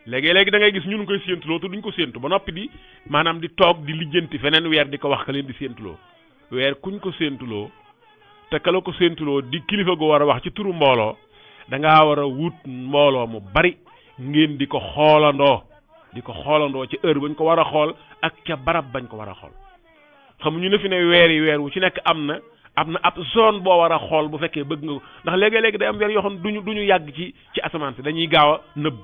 léegi-léegi da ngay gis ñun koy séentuloo te duñ ko séentu ba noppi di maanaam di toog di lijjanti feneen weer di ko wax ka leen di séentuloo weer kuñ ko séentuloo te ka la ko séentuloo di kilifa gu war a wax ci turu mbooloo da ngaa war a wut mbooloo mu bari ngeen di ko xoolandoo ci heure bañ ko war a xool ak ca barab bañ ko war a xool xamuñu ne fi ne weer wu ci nekk am na ab zone boo war a xool bu fekkee bëgg nga ko ndax léegi-léegi day am weer yoo xam ne duñu yàgg ci asamaan si dañuy gaaw a nëbb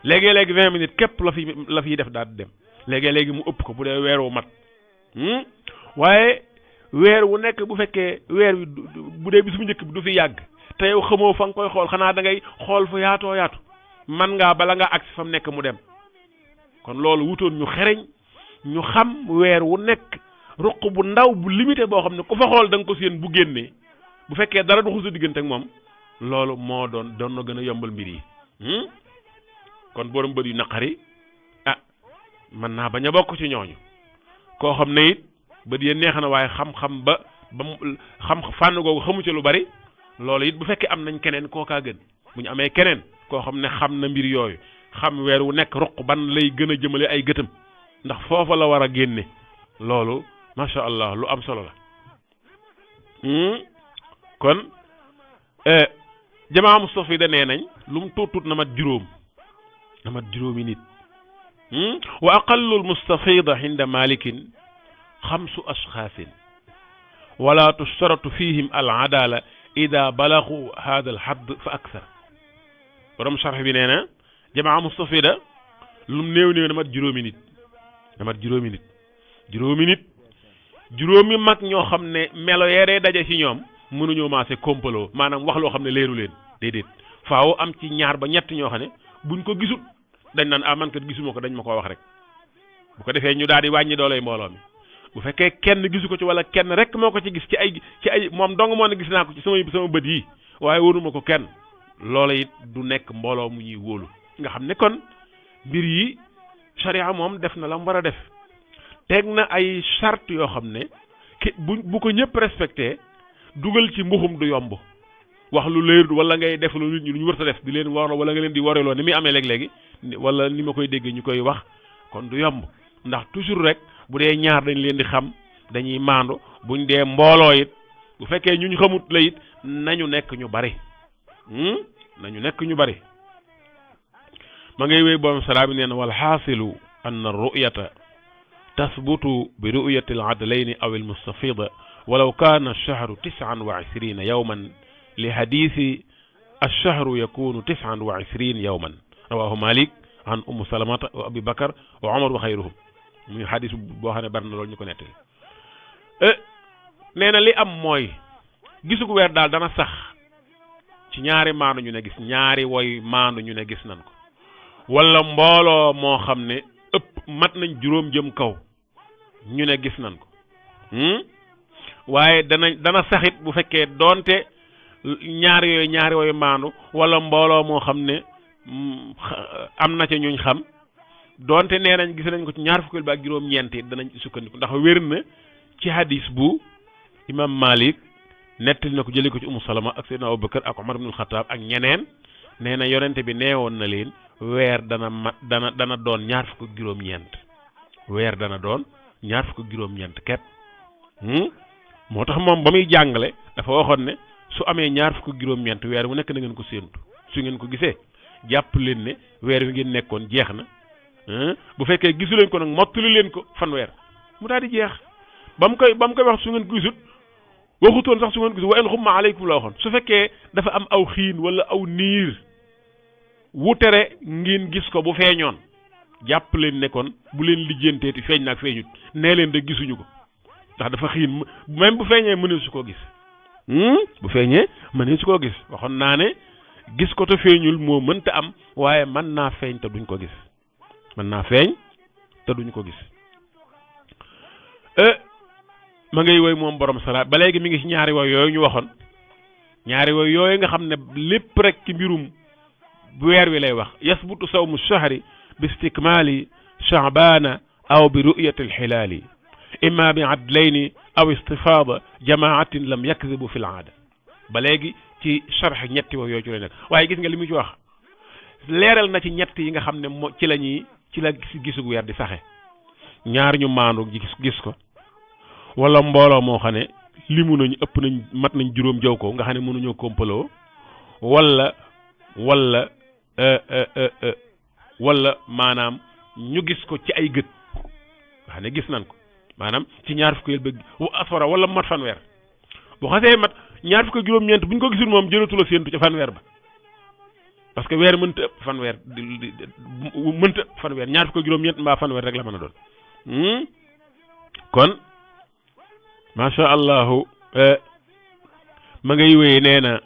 léegi-léegi 20 minutes képp la fiy def daal di dem léegi-léegi mu ëpp ko bu dee weer wu mat waaye weer wu nekk bu fekkee weer wi bu dee bis bu njëkk bi du fi yàgg te yow xamoo fa nga koy xool xanaa da ngay xool fu yaatoo yaatu man ngaa bala ngaa agsi fa mu nekk mu dem kon loolu wutoon ñu xereñ ñu xam weer wu nekk ruq bu ndaw bu limité boo xam ne ku fa xool da nga ko séen bu génnee bu fekkee dara du xusa diggante ak moom loolu moo doon na gën a yombal mbir yi kon borom bët yu naqari mën naa bañ a bokk ci ñooñu koo xam ne it bët yee neex na waaye xam-xam ba xam fànn googu xamu ci lu bari loolu it bu fekkee am nañ keneen kookaa gën bu ñu amee keneen koo xam ne xam na mbir yooyu xam weer wu nekk ruq ban lay gën a jëmale ay gëtam ndax foofa la war a génne loolu macha allah lu am solo la kon jamaa mustafida nee nañ lu mu tuut na mat juróomi nit wa aqallu almustafida inda malikin xamsu ashxaasin wala tushtaratu fihim aladala ida balagu hada alhadd fa akthar borom sharx bi nee na jamaa mustafida lu mu néew na mat juróomi nit juróomi mag ñoo xam ne melo yeree daje ci ñoom mënuñoo maase kompaloo maanaam wax loo xam ne leeru leen déedéet faaw am ci ñaar ba ñett ñoo xam ne buñ ko gisut dañ naan man kat gisuma ko dañ ma ko wax rek bu ko defee ñu daal di wàññi dooley mbooloo mi bu fekkee kenn gisu ko ci wala kenn rek moo ko ci gis ci ay moom dong moo ne gis naa ko ci sama bët yi waaye wóoruma ko kenn loola it du nekk mbooloo mu ñuy wóolu nga xam ne kon mbir yi sharia moom def na la mu war a def teg na ay charte yoo xam ne bu ko ñëpp respecté dugal ci mbuxum du yomb wax lu leer wala ngay def lu nit ñi lu ñu wërta def di leen war wala nga leen di wareloo ni muy amee léeg-léegi wala ni ma koy déggee ñu koy wax kon du yomb ndax toujours rek bu dee ñaar dañ leen di xam dañuy maandu buñ dee mbooloo it bu fekkee ñu xamut la it nañu nekk ñu bari ma ngay wéy borom salaa bi nee na wal xaasilu anna ru'yata tasbutu bi ru'yati al-adlayni aw al-mustafida walaw kaana ash-shahru 29 yawman li hadiisi ash-shahru yakunu 29 yawman rawahu Malik an Ummu Salamata wa Abi Bakar wa Umar wa xayruhum muy xadis boo xam ne bari na loolu ñu ko nettali nee na li am mooy gisu weer daal dana sax ci ñaari maandu ñu ne gis ñaari woy maandu ñu ne gis nan ko wala mbooloo moo xam ne mat nañ juróom jëm kaw ñu ne gis nan ko waaye dana saxit bu fekkee doonte ñaari woy maandu wala mbooloo moo xam ne am na ca ñuñ xam doonte nee nañ gis nañ ko ci ñaar fukkeel ba ak juróom-ñeent it danañ sukkandiku ndax wér na ci hadis bu imam Malik nettali na ko jëlee ko ci Umu Salama ak Seydina Abubakar ak Umar ibnul Xataab ak ñeneen nee na yonente bi neewoon na leen weer dana doon ñaar fukk ak juróom-ñeent weer dana doon ñaar fukk ak juróom-ñeent ket moo tax moom ba muy jàngale dafa waxoon ne su amee ñaar fukk ak juróom-ñeent weer bu nekk na ngeen ko séentu su ngeen ko gisee jàpp leen ne weer wi ngeen nekkoon jeex na bu fekkee gisu leen ko nag mottali leen ko fanweer mu daal di jeex ba mu koy wax su ngeen ko gisut waxutoon sax su ngeen ko gisut wa in xumma aleykum la waxoon su fekkee dafa am aw xiin wala aw niir wu tere ngeen gis ko bu feeñoon jàpp leen ne kon bu leen lijjanteeti feeñ naag feeñut nee leen de gisuñu ko ndax dafa xiin même bu feeñee mënee su koo gis bu feeñee mënee su koo gis waxoon naa ne gis ko te feeñul moo mënta am waaye mën naa feeñ te duñ ko gis ma ngay woy moom borom sala ba léegi mi ngi ci ñaari woy yooyu ñu waxoon ñaari woy yooyu nga xam ne lépp rek ci mbirum weer wi lay wax yasbutu sawmu shahri bi istikmali sha'bana aw bi ru'yati alxilaali imma bi adlayni aw istifada jamaatin lam yakzibu fi l aada ba léegi ci sharx ñetti woy yooyu ci lay nekk waaye gis nga li mu ci wax leeral na ci ñett yi nga xam ne ci la gisug weer di saxe ñaar ñu maandu gis ko wala mbooloo moo xam ne limu nañ ëpp nañ mat nañ juróom jaw ko nga xam ne mënuñoo kompaloo wala wala wala maanaam ñu gis ko ci ay gët wax ne gis nañ ko maanaam ci ñaar fukkeel ba asfara wala mat fanweer bu xasee mat ñaar fukk ak juróom-ñeent bu ñu ko gisul moom jërëtu la séentu ca fanweer ba parce que weer mënta ëpp fanweer mënta ëpp fanweer ñaar fukk ak juróom-ñeent mbaa fanweer rek la mën a doon kon macha allahu ma ngay wéy nee na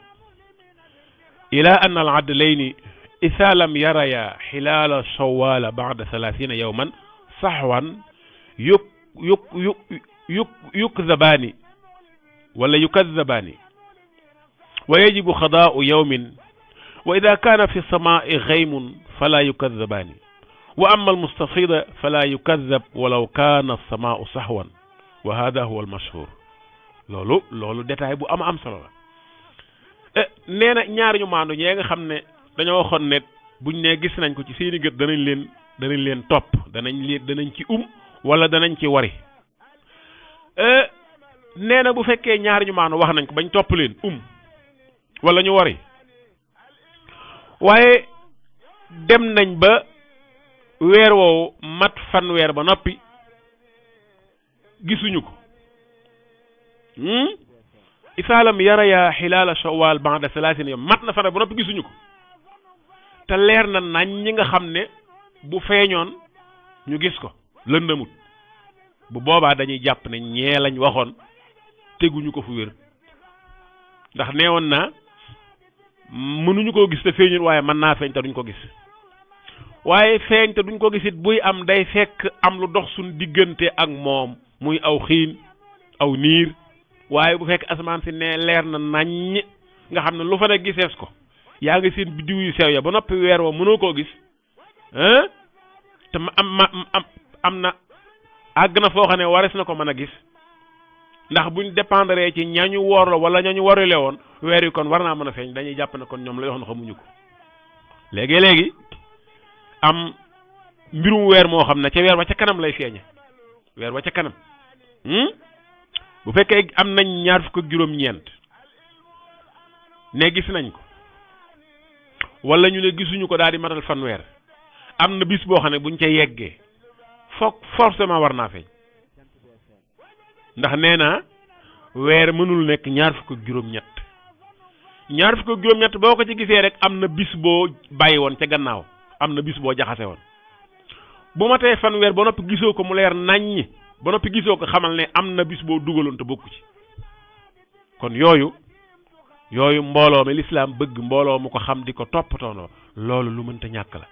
ila an al adlayni isa lam yaraya xilaala shawala ba'da 30 yawman sahwan yukzabaani wala yukazzabaani wa yajibu xadaa'u yawmin wa ida kaana fi samaa'i ghaymun fala yukazzabaani wa amma almustafida fala yukazzab walaw kaana as-samaa'u sahwan wa hada huwa al-mashhur loolu détail bu am solo la nee na ñaar ñu maandu ñee nga xam ne dañoo waxoon ne buñ ne gis nañ ko ci seeni gët danañ leen topp danañ ci wala danañ ci wari nee na bu fekkee ñaar ñu maandu wax nañ ko bañ topp leen wala ñu wari waaye dem nañ ba weer woowu mat fanweer ba noppi gisuñu ko isaalam yaraya xilaala shawal ba'da 30 yawm mat na fanweer ba noppi gisuñu ko te leer na nañ ñi nga xam ne bu feeñoon ñu gis ko lëndëmut bu boobaa dañuy jàpp ne ñee lañ waxoon teguñu ko fu wér ndax neewoon naa mënuñu koo gis te feeñul waaye mën naa feeñ te duñ ko gis waaye feeñ te duñ ko gisit buy am day fekk am lu dox suñ diggante ak moom muy aw xiin aw niir waaye bu fekk asamaan si ne leer na naññ nga xam ne lu fa ne gisees ko yaa ngi seen biddiw yu sew ya ba noppi weer wa mënoo koo gis te am na àgg na foo xam ne wares na ko mën a gis ndax buñ dépendre ci ñañu woor la wala ñañu warule woon weer yi kon war naa mën a feeñ dañuy jàpp ne kon ñoom lay wax na xamuñu ko léegi am mbirum weer moo xam ne ca weer wa ca kanam lay feeñe weer wa ca kanam bu fekkee am nañ ñaar fukk ak juróom-ñeent ne gis nañ ko wala ñu ne gisuñu ko daal di matal fanweer am na bis boo xam ne buñ ca yeggee foog forcément war naa feeñ ndax nee naa weer mënul nekk ñaar fukk ak juróom-ñett ñaar fukk ak juróom-ñett boo ko ci gisee rek am na bis boo bàyyi woon ca gannaaw am na bis boo jaxase woon bu ma tee fanweer ba noppi gisoo ko mu leer naññi ba noppi gisoo ko xamal ne am na bis boo dugaloon te bokku ci kon yooyu mbooloo mi lislaam bëgg mbooloo mu ko xam di ko toppatoonoo loolu lu mënta ñàkk la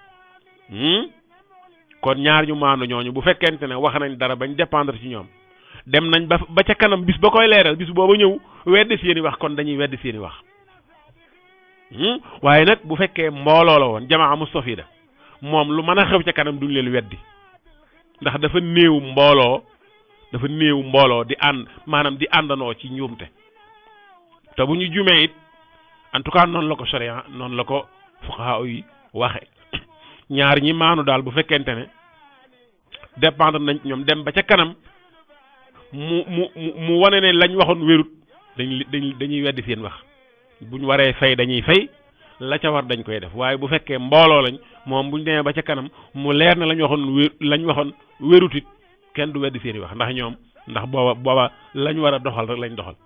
kon ñaar ñu maandu ñooñu bu fekkente ne wax nañ dara bañ dépendre ci ñoom dem nañ ba ca kanam bis ba koy leeral bis booba ñëw weddi seeni wax kon dañuy weddi seeni wax waaye nag bu fekkee mbooloo la woon jamaa mustafida moom lu mën a xew ca kanam duñ leen weddi ndax dafa néew mbooloo di ànd maanaam di àndanoo ci njuumte te bu ñu jumee it en tout cas noonu la ko sharia noonu la ko fuqaha yi waxe ñaar ñi maanu daal bu fekkente ne dépendre nañ ñoom dem ba ca kanam mu wane ne lañ waxoon wérut dañuy weddi seen wax buñ waree fay dañuy fay la ca war dañ koy def waaye bu fekkee mbooloo lañ moom buñ demee ba ca kanam mu leer na lañ waxoon wérutit kenn du weddi seeni wax ndax booba lañ war a doxal rek lañ doxal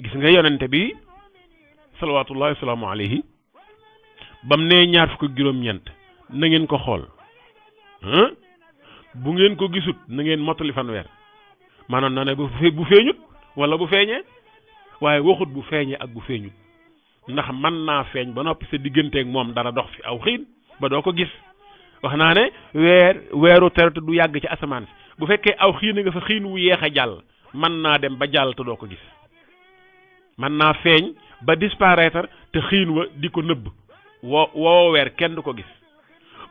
gis nga yonente bi salawatullahi wasalaamu alayhi bam nee ñaar fukk ak juróom-ñeent na ngeen ko xool bu ngeen ko gisut na ngeen mottali fanweer maanaam na ne bu feeñut wala bu feeñee waaye waxut bu feeñee ak bu feeñut ndax mën naa feeñ ba noppi sa digganteeg moom dara dox fi aw xiin ba doo ko gis wax naa ne weeru terate du yàgg ci asamaan si bu fekkee aw xiin nga fa xiin wu yeex a jàll mën naa dem ba jàll te doo ko gis mën naa feeñ ba disparaître te xiin wa di ko nëbb woo weer kenn du ko gis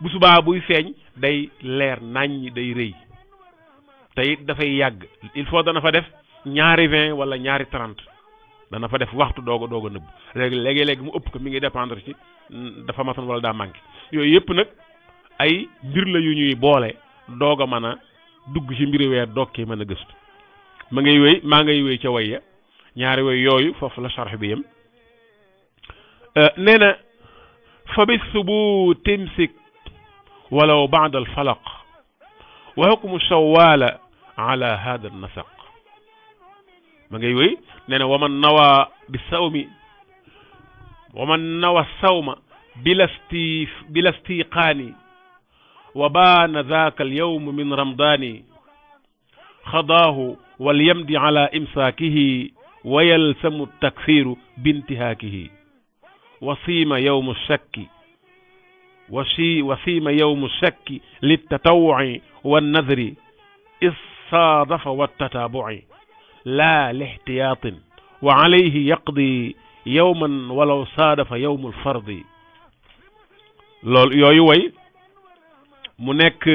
bu subaa buy feeñ day leer naññ day rëy te it dafay yàgg il faut dana fa def ñaari 20 wala ñaari 30 dana fa def waxtu doog a nëbb léegi mu ëpp ko mi ngi dépendre ci dafa matoon wala daa manqué yooyu yëpp nag ay mbir la yu ñuy boole doog a mën a dugg ci mbiri weer doog kee mën a gëstu maa ngay wéy ca way ya ñaari way yooyu foofu la sarx bi yem nee na fa bi subuut imsik walaw ba'da al-falaq wa hukmu shawwala ala hada an-nasaq ma ngay wéy nee na waman nawa bi sawmi waman nawa sawma bila istiqaani wa baana dhaka al-yawm min ramdani xadaahu wal yamdi ala imsaakihi wa yalsamu takfiru bintihaakihi wasiima yawmu shakki wasiima yawmu shakki littatawwuci wannadri issaadafa wattataabuci laa lixtiyaatin wa calayhi yaqdi yawman walaw saadafa yawmu lfardi loolu yooyu way mu nekk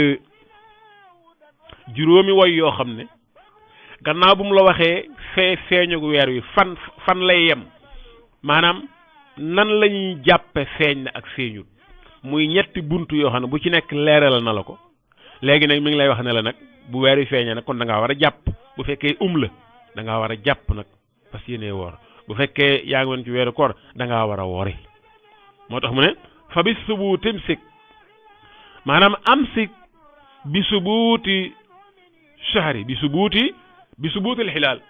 juróomi way yoo xam ne gannaaw bu mu la waxee feeñugu weer wi fan lay yem maanaam nan la ñuy jàppe feeñ na ak feeñut muy ñetti buntu yoo xam ne bu ci nekk leeral na la ko léegi nag mi ngi lay wax ne la nag bu weer wi feeñee nag kon da ngaa war a jàpp bu fekkee la da ngaa war a jàpp nag parce que yéene woor bu fekkee yaa ngi woon ci weeru koor da ngaa war a wori moo tax mu ne fa bi subuuti imsik maanaam amsik bi subuuti shahri bi subuutil xilaal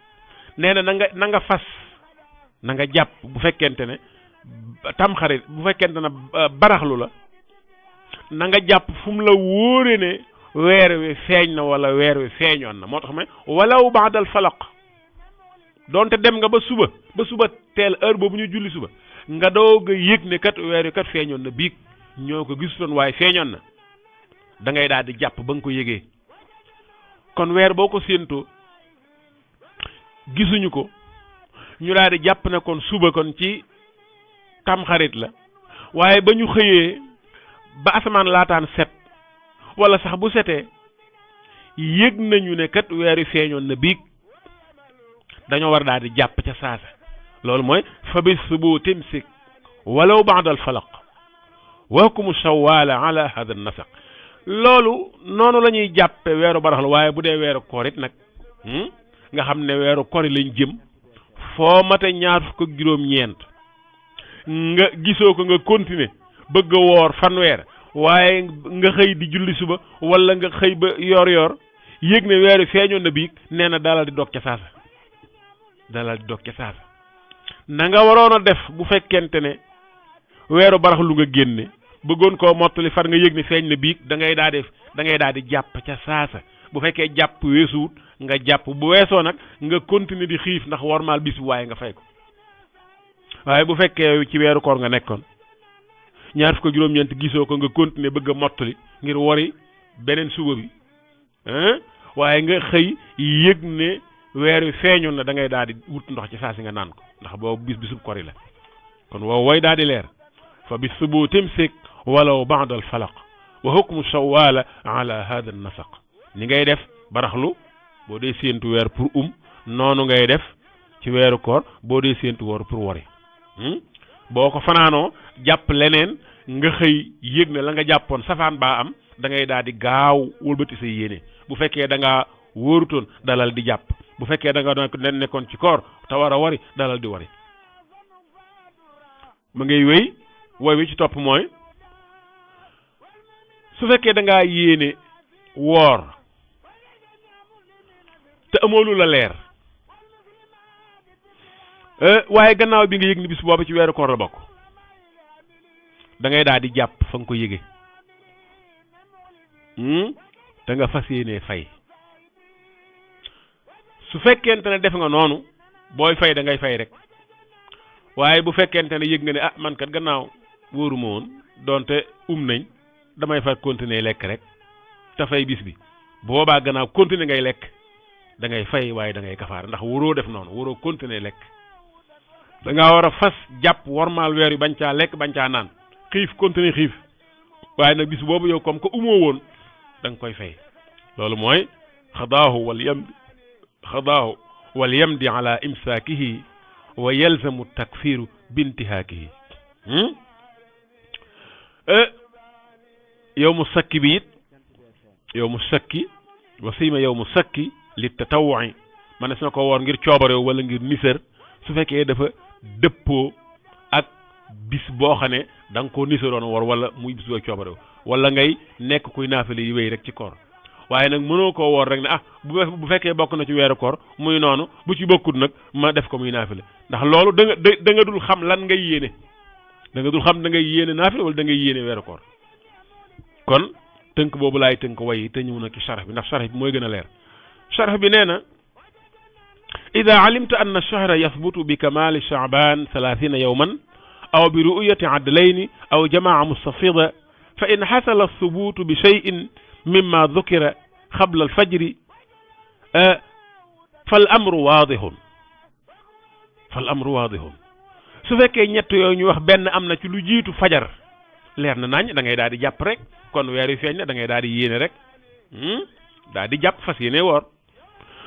nee na na nga fas na nga jàpp bu fekkente ne tamxarit bu fekkente ne baraxlu la na nga jàpp fu mu la wóore ne weer wi feeñ na wala weer wi feeñoon na moo tax ma walaw baadal falaq donte dem nga ba suba teel heure boobu ñu julli suba nga doog a yëg ne kat weer wi kat feeñoon na biig ñoo ko gisutoon waaye feeñoon na da ngay daal di jàpp ba nga ko yëgee kon weer boo ko séentoo gisuñu ko ñu daal di jàpp ne kon suba kon ci tamxarit la waaye ba ñu xëyee ba asamaan laataan set wala sax bu setee yëg nañu ne kat weer wi feeñoon na biig dañoo war daal di jàpp ca saasa loolu mooy fa bi subuuti imsik walaw ba'da al-falaq wa hukmu shawwala ala hada an-nasaq loolu noonu la ñuy jàppe weeru baraxlu waaye bu dee weeru koor it nag nga xam ne weeru koor lañ jëm foo mate ñaar fukk ak juróom-ñeent nga gisoo ko nga continuer bëgg a woor fanweer waaye nga xëy di julli suba wala nga xëy ba yor yëg ne weeru feeñoon na biig nee na dalal di dog ca saasa na nga waroon a def bu fekkente ne weeru baraxlu nga génne bëggoon koo mottali far nga yëg ne feeñ na biig da ngay daal di jàpp ca saasa bu fekkee jàpp weesuwut nga jàpp bu weesoo nag nga continuer di xiif ndax wormaal bis bu waaye nga fay ko waaye bu fekkee ci weeru koor nga nekkoon ñaar fukk ak juróom-ñeent gisoo ko nga continuer bëgg a mottali ngir wori beneen suba bi waaye nga xëy yëg ne weer wi feeñoon na da ngay daal di wut ndox ci saa si nga naan ko ndax boobu bisub kori la kon wow way daal di leer fa bi subuuti imsik walaw ba'da al-falaq wa hukmu shawwala ala hada an-nasaq ni ngay def baraxlu boo dee séentu weer pour noonu ngay def ci weeru koor boo dee séentu woor pour wori boo ko fanaanoo jàpp leneen nga xëy yëg ne la nga jàppoon safaan baa am da ngay daal di gaaw wëlbati sa yéene bu fekkee da ngaa wóorutoon dalal di jàpp bu fekkee da nga nekkoon ci koor te war a wari dalal di wari ma ngay wéy wooy wi ci topp mooy su fekkee da ngaa yéene woor te amoo lu la leer waaye gannaaw bi nga yëg ni bis boobu ci weeru koor la bokk da ngay daal di jàpp fa nga ko yëge te nga fas yéenee fay su fekkente ne def nga noonu booy fay da ngay fay rek waaye bu fekkente ne yëg nga ne ah man kat gannaaw wóoruma woon donte nañ damay fa continuer lekk rek te fay bis bi boobaa gannaaw continuer ngay lekk da ngay fay waaye da ngay kafaara ndax waroo def noonu waroo continuer lekk da ngaa war a fas jàpp wormaal weer yi bañ caa lekk bañ caa naan xiif continuer xiif waaye nag bis boobu yow comme que umoo woon da nga koy fay loolu mooy xadaahu wal yamdi ala imsaakihi wa yalzamu takfiru bintihaakihi yow mu sakki bi it yow mu sakki wasiima yow mu sakki li tatawwu'i man ne su na ko woor ngir coobarew wala ngir nisër su fekkee dafa dëppoo ak bis boo xam ne da nga koo nisaroon woor wala muy bis boo coobare wala ngay nekk kuy naafile yi wéy rek ci koor waaye nag mënoo koo woor rek ne bu fekkee bokk na ci weeru koor muy noonu bu ci bokkut nag ma def ko muy naafile ndax loolu da nga dul xam lan ngay yéene da nga dul xam da ngay yéene naafile wala da ngay yéene weeru koor kon tënk boobu laay tënk way te ñëw na ci sharh bi ndax sharh bi mooy gën a leer sharh bi nee na ida alimta anna ash-shahra yathbutu bi kamali sha'ban 30 yawman aw bi ru'yati adlayni aw jama'a mustafida fa in hasala ath-thubutu bi shay'in mimma dhukira qabla al-fajri fal amru wadihun su fekkee ñett yooyu ñu wax benn am na ci lu jiitu fajar leer na nañ da ngay daal di jàpp rek kon weer wi feeñ na da ngay daal di yéene rek daal di jàpp fas yéene woor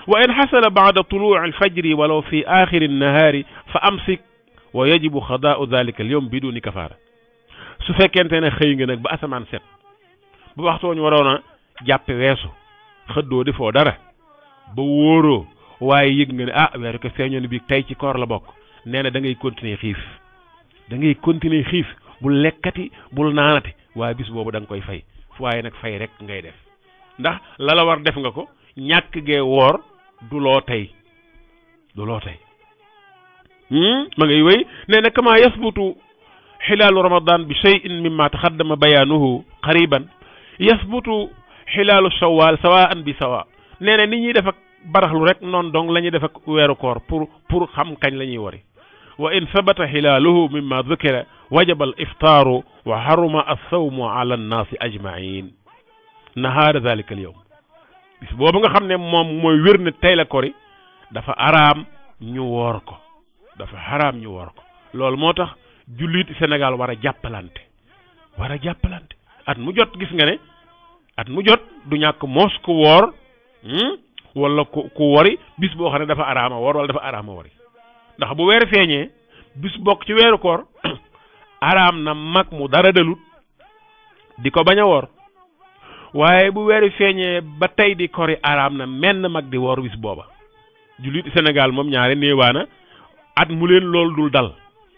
wa in xasala baada tuluuci alfajri walaw fi axiri nnahaari fa amsik wa yajibu xadaau dalika alyawm biduni kafaara su fekkente ne xëy nga nag ba asamaan set ba waxtu ñu waroon a jàppe weesu xëddoo defoo dara ba wóoroo waaye yëg nga ne weeru ko feeñoon bi tey ci koor la bokk nee na da ngay continuer xiif bul lekkati bul naanati waaye bis boobu da nga koy fay waaye nag fay rek ngay def ndax la war def nga ko ñàkk gee woor du loo tey ma ngay wéy nee na kama yasbutu xilaalu ramadan bi shay'in mimma taxaddama bayaanuhu qariban yasbutu xilaalu shawwal sawaan bi sawa nee na ni ñuy def ak baraxlu rek noonu dong la ñuy def ak weeru koor pour xam kañ la ñuy wari wa in sabata xilaaluhu mimma dhukira wajaba al iftaaru wa haruma as-sawmu ala annaasi ajmain nahaara dhalika al yawm bis boobu nga xam ne moom mooy wér ne tey la kori dafa araam ñu woor ko loolu moo tax jullit Sénégal war a jàppalante at mu jot gis nga ne at mu jot du ñàkk moos ku woor wala ku wori bis boo xam ne dafa araama woor wala dafa araama wori ndax bu weer feeñee bis bokk ci weeru koor araam na mag mu dara dalut di ko bañ a woor waaye bu weeri feeñee ba tey di kori araam na menn mag di woor bis booba jullit Sénégal moom ñaare néewaana at mu leen loolu dul dal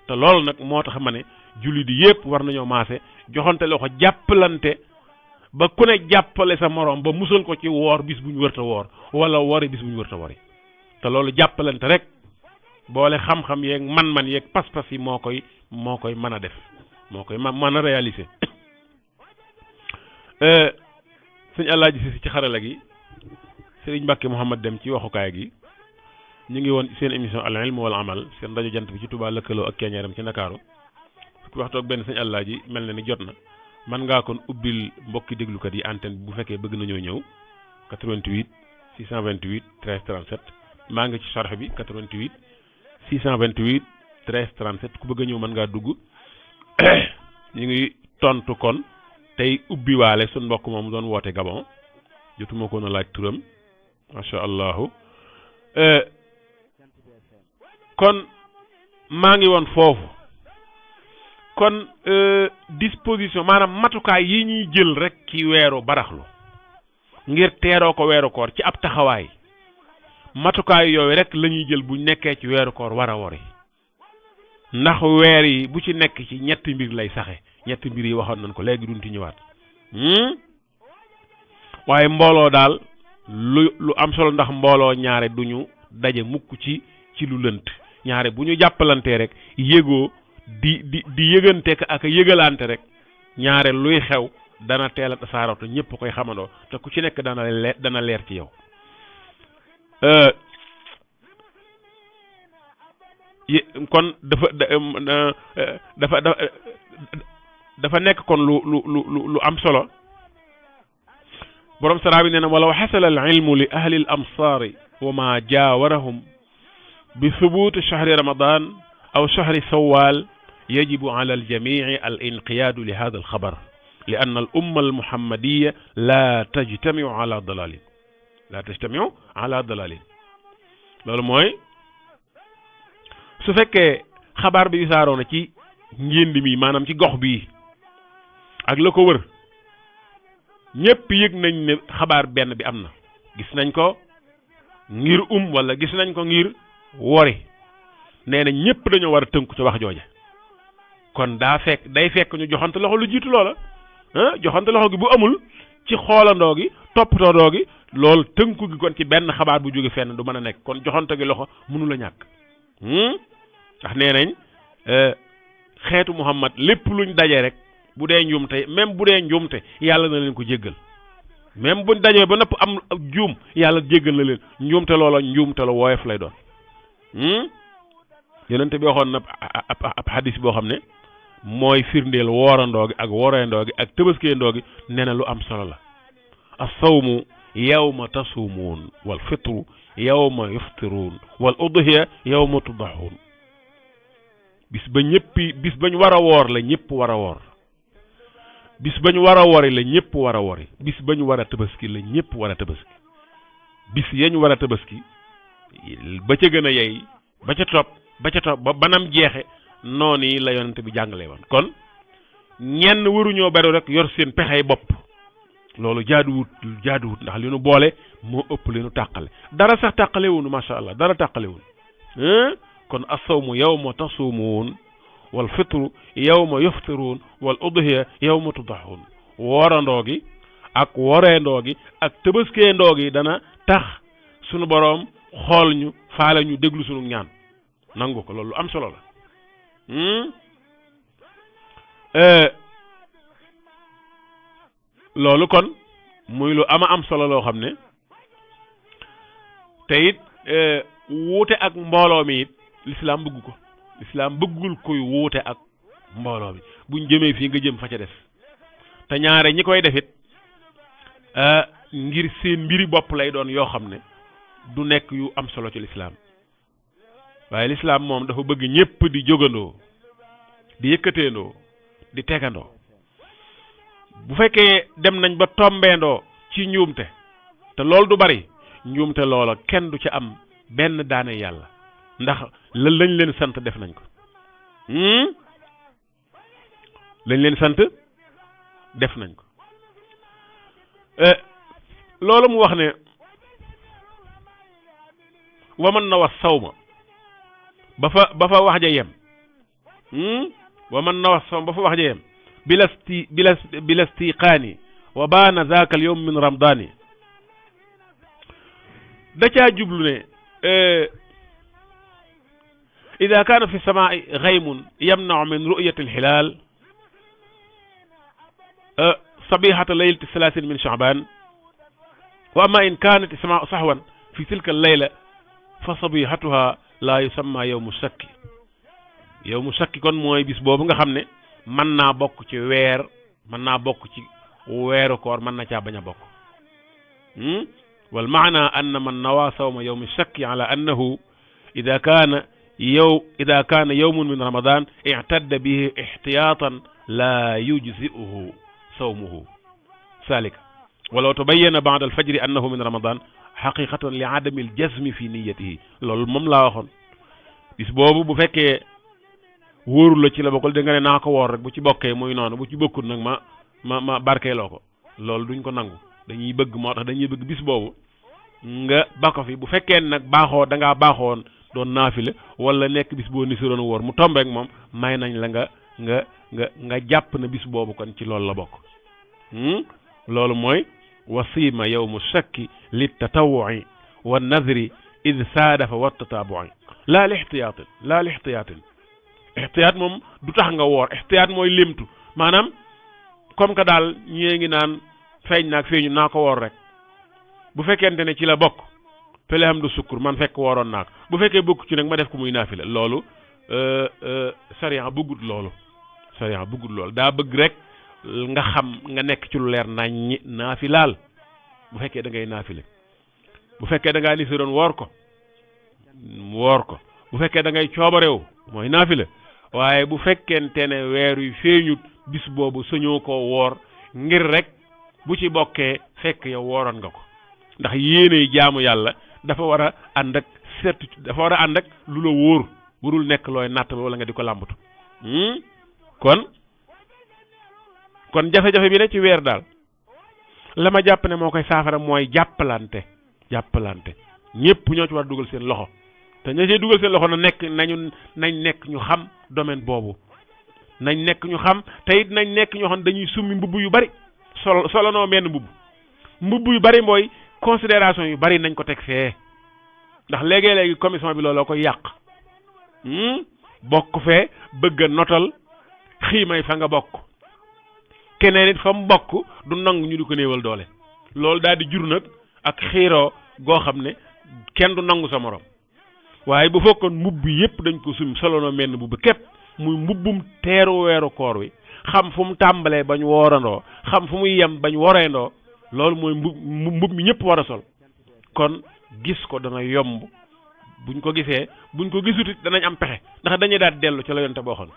te loolu nag moo tax ma ne jullit yépp war nañoo maase joxante loxo jàppalante ba ku ne jàppale sa morom ba musal ko ci woor bis bu ñu wërta woor wala wori bis bu ñu wërta wori te loolu jàppalante rek boole xam-xam yeeg man-man yeeg pas-pas yi moo koy mën a def moo koy mën a réaliser sëñ Alaaji Si ci xarala gi Sëriñ Mbàkke Mouhamad Dem ci waxukaay gi ñu ngi woon seen émission al ilm wal amal seen rajo jant bi ci Touba lëkkaloo ak Keñeeram ci Ndakaaru fukki waxtu ak benn sëñ Alaaji mel na ni jot na man ngaa kon ubbil mbokki déglukat yi antenne bu fekkee bëgg nañoo ñëw 88 628 13 37 maa ngi ci sarx bi 88 628 13 37 ku bëgg a ñëw mën ngaa dugg ñu ngi tontu kon tey ubbi waale suñ mbokk moom doon woote Gabon jotuma ko na laaj turam macha allahu kon maa ngi woon foofu kon disposition maanaam matukaay yi ñuy jël rek ci weeru baraxlu ngir teeroo ko weeru koor ci ab taxawaay matukaay yooyu rek la ñuy jël bu nekkee ci weeru koor war a wori ndax weer yi bu ci nekk ci ñetti mbir lay saxe ñetti mbir yi waxoon nañ ko léegi duñ ci ñëwaat waaye mbooloo daal lu am solo ndax mbooloo ñaare duñu daje mukk ci lu lënt ñaare bu ñu jàppalantee rek yëgoo di yëgante ak yëgalante rek ñaare luy xew dana teel a tasaaroo te ñëpp koy xamandoo te ku ci nekk dana leer ci yow kon dafa nekk kon lu am solo borom saraa bi nee na walaw xasala al ilmu li ahli al amsaari wa ma jaawarahum bi thubuti shahri ramadan aw shahri sawal yajibu ala al jamici al inqiyaadu li hada al xabar li anna al umma al muhammadiya la tajtamiu ala dalalin loolu mooy su fekkee xabaar bi wisaaroo na ci njënd mi maanaam ci gox bii ak la ko wër ñëpp yëg nañ ne xabaar benn bi am na gis nañ ko ngir wala gis nañ ko ngir wori nee na ñëpp dañoo war a tënku ci wax jooja kon day fekk ñu joxante loxo lu jiitu loola joxante loxo gi bu amul ci xoolandoo gi toppatoodoo gi loolu tënku gi kon ci benn xabaar bu jóge fenn du mën a nekk kon joxante gi loxo mënu la ñàkk ndax nee nañ xeetu Muhammad lépp luñ daje rek bu dee njuumte même bu dee njuumte yàlla na leen ko jéggal même buñ dajee ba nëpp am juum yàlla jéggal na leen njuumte loola njuumte la woyof lay doon yonente bi waxoon na ab hadis boo xam ne mooy firndeel woorandoo gi ak woreendoo gi ak tëbaskeendoo gi nee na lu am solo la as-sawmu yawma tasumuun wal fitru yawma yuftiruun wal udhiya yawma tudahuun bis bañ war a woor la ñëpp war a woor bis bañ war a wori la ñëpp war a wori bis bañ war a tabaski la ñëpp war a tabaski bis yañ war a tabaski ba ca gën a yey ba ca topp ba banam jeexe noonu yi la yonent bi jàngale woon kon ñenn waruñoo beru rek yor seen pexey bopp loolu jaaduwut ndax li nu boole moo ëpp li nu tàqale dara sax tàqalewunu masha Allah dara tàqalewun kon as-sawmu yawma tasumuun wal fitru yawma yuftiruun wal udhiya yawma tudahuun woorandoo gi ak woreendoo gi ak tëbaskeendoo gi dana tax sunu boroom xool ñu faale ñu déglu sunu ñaan nangu ko loolu am solo la loolu kon muy lu am solo loo xam ne te it wuute ak mbooloo mi it lislaam bëgg ko lislaam bëggul koy wuute ak mbooloo mi buñ jëmee fii nga jëm fa ca des te ñaare ñi koy defit ngir seen mbiri bopp lay doon yoo xam ne du nekk yu am solo ci lislaam waaye lislaam moom dafa bëgg ñépp di jógandoo di yëkkateendoo di tegandoo bu fekkee dem nañ ba tombeendoo ci njuumte te loolu du bari njuumte loola kenn du ci am benn daane yàlla ndax lañ leen sant def nañ ko lañ leen sant def nañ ko loolu mu wax ne waman na wa sawma ba fa wax ja yem waman na wa sawma ba fa wax ja yem bilastiqaani wa baana zaaka al yawm min ramdaani da caa jublu ne ida kaana fi samaai gaymun yamnau min ru'yati alhilaal sabihata laylati salaasin min sha'ban wa amma in kaanat samaau sahwan fi tilka allayla fa sabihatuha la yusamma yawmu shakki yawmu shakki kon mooy bis boobu nga xam ne mën naa bokk ci weer mën naa bokk ci weeru koor mën na caa bañ a bokk wal maana anna man nawa sawma yawmi shakki ala annahu ida kaana yawmun min ramadan i'tadda bihi ihtiyatan la yujzi'uhu sawmuhu salika walaw tabayyana ba'da al-fajri annahu min ramadan haqiqatan li adami al-jazmi fi niyyatihi loolu moom laa waxoon bis boobu bu fekkee wóorul la ci la bokkul da nga ne naa ko woor rek bu ci bokkee muy noonu bu ci bokkul nag ma barkeeloo ko loolu duñ ko nangu dañuy bëgg moo tax dañuy bëgg bis boobu nga bako fi bu fekkee nag baaxoo da ngaa baaxoon doon naafile wala nekk bis boo nisiroon wóor mu tombeek moom may nañ la nga jàpp na bis boobu kon ci loolu la bokk loolu mooy wasiima yawmu shakki li tatawwu'i wa nadri id saadafa wa tataabu'i laa li ihtiyaatin ihtiyaat moom du tax nga woor ihtiyaat mooy limtu maanaam comme que daal ñee ngi naan feeñ naag feeñu naa ko woor rek bu fekkente ne ci la bokk fele xam du sukkur man fekk wooroon naa ko bu fekkee bokk ci nag ma def ko muy naafila loolu sariya bëggut loolu daa bëgg rek nga xam nga nekk ci lu leer nañ naafilaal bu fekkee da ngay naafile bu fekkee da ngaa nisiroon woor ko bu fekkee da ngay coobareew mooy naafile waaye bu fekkente ne weer yu feeñut bis boobu sañoo koo woor ngir rek bu ci bokkee fekk yow wooroon nga ko ndax yéene jaamu yàlla dafa war a ànd ak certitude dafa war a ànd ak lu la wóor warul nekk looy nattal wala nga di ko làmbatu kon jafe-jafe bi ne ci weer daal la ma jàpp ne moo koy saafara mooy jàppalante ñépp ñoo ci war a dugal seen loxo te ña cee dugal seen loxo nañ nekk ñu xam domaine boobu nañ nekk ñu xam te it nañ nekk ñoo xam dañuy summi mbubb yu bari solonoo menn mbubb yu bari mooy considération yu bari nañ ko teg fee ndax léegi commission bi looloo koy yàq bokk fee bëgg a notal xiimay fa nga bokk keneen it fa mu bokk du nangu ñu di ko néewal doole loolu daal di jur nag ak xiiroo goo xam ne kenn du nangu sa morom waaye bu fekkoon mbubb yépp dañ ko sum solonoo menn mbubb képp muy mbubbum teeru weeru koor wi xam fu mu tàmbalee bañ woorandoo xam fu muy yem bañ woreendoo loolu mooy mbub mi ñëpp war a sol kon gis ko dana yomb buñ ko gisee buñ ko gisut it danañ am pexe ndax dañuy daal dellu ci la yonte boo xoon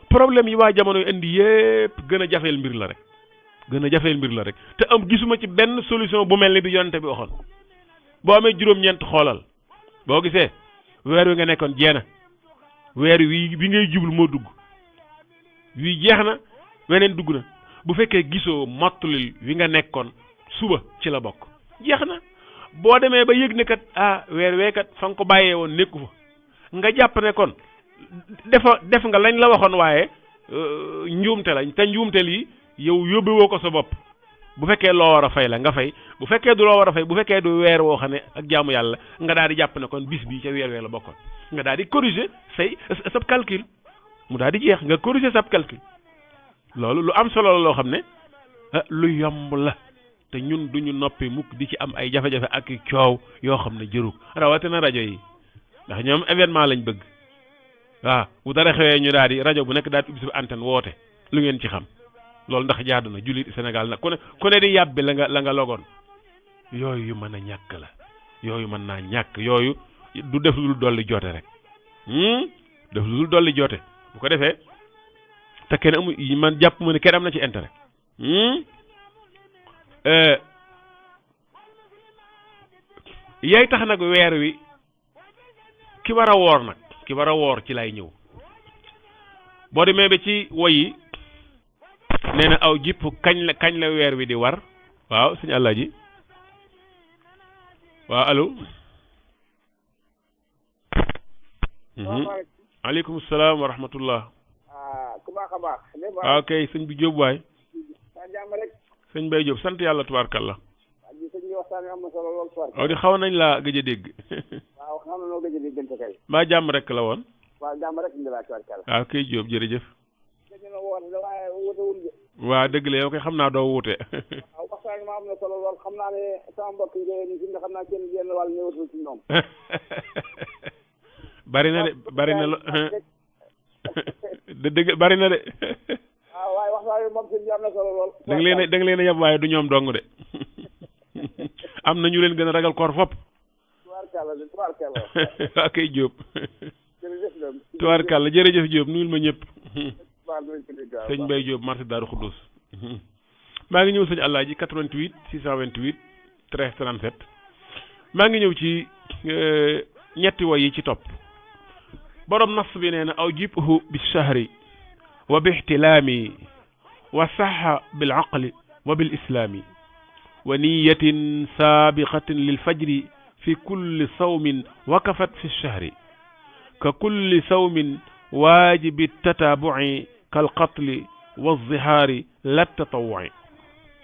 problème yi waa jamono yi indi yépp gën a jafeel mbir la rek te am gisuma ci benn solution bu mel ni bi yonte bi waxoon boo amee juróom-ñeent xoolal boo gisee weer wi nga nekkoon jeena weer wi bi ngay jublu moo dugg wi jeex na weneen dugg na bu fekkee gisoo mottulil wi nga nekkoon suba ci la bokk jeex na boo demee ba yëg ne kat weer weekat fa nga ko bàyyee woon nekku fa nga jàpp ne kon def nga lañ la waxoon waaye njuumte lañ te njuumte lii yow yóbbewoo ko sa bopp bu fekkee loo war a fay la nga fay bu fekkee du loo war a fay bu fekkee du weer woo xam ne ak jaamu yàlla nga daal di jàpp ne kon bis bii ca weer la bokkoon nga daal di corriger sab calcul mu daal di jeex nga corriger sab calcul loolu lu am solo la loo xam ne lu yomb la te ñun duñu noppi mukk di ci am ay jafe-jafe ak coow yoo xam ne jëru rawatina rajo yi ndax ñoom événement lañ bëgg waaw bu dara xewee ñu daal di rajo bu nekk daal di ubbi sa antenne woote lu ngeen ci xam loolu ndax jaadu na jullit Sénégal nag ku ne di yàbbi la nga logoon yooyu yu mën a ñàkk la yooyu mën naa ñàkk yooyu du def lu dolli joote rek def lu dolli joote bu ko defee te kenn amu man jàpp mu ne kenn am na ci intérêt yaay tax nag weer wi ki war a woor ci lay ñëw boo demee ba ci woyi nee na aw jipp kañ la weer wi di war waaw sëñ Alaaji waaw allo aleykum salaam wa rahmatullah ku baax a baax waaw kay sëñ bi Jóob waay jàmm rek sëñ Bay Jóob sant yàlla tubaarkalla sëñ bi waxtaan am na solo lool waaw di xaw nañ laa gëj a dégg waaw xam na noo gëj a déggante kay mbaa jàmm rek la woon waaw jàmm rek indi laa tubaarkalla waaw kay Jóob jërëjëf dina woote waaye wutewul de waa dëgg la yow koy xam naa doo wuute waaw waxtaan ma am na solo lool xam naa ne sama mbokk njëriñ ni fi nga xam naa kenn genn wàll ñëwatul ci ñoom bari na de bari na lo dëgg bari na de waaw waaye waxtaan bi moom sëñ bi am na solo lool da nga leen a yab waaye du ñoom dong de am na ñu leen gën a ragal koor fopp tubaarkàlla waa kay Jóob tubaarkàlla jërëjëf Jóob nuyul ma ñëpp sëñ Bay Jóob marché Daaru Xuddus maa ngi ñëw sëñ Alaaji 88 628 13 37 maa ngi ñëw ci ñetti woy yi ci topp borom nas bi nee na aw jibhu bi shahri wa bi ihtilaami wa saxa bil aqli wa bil islaami wa niyatin saabiqatin lil fajri fi kulli sawmin wakafat fi shahri ka kulli sawmin waajibi tataabuci kal qatli wa zihaari la tatawuci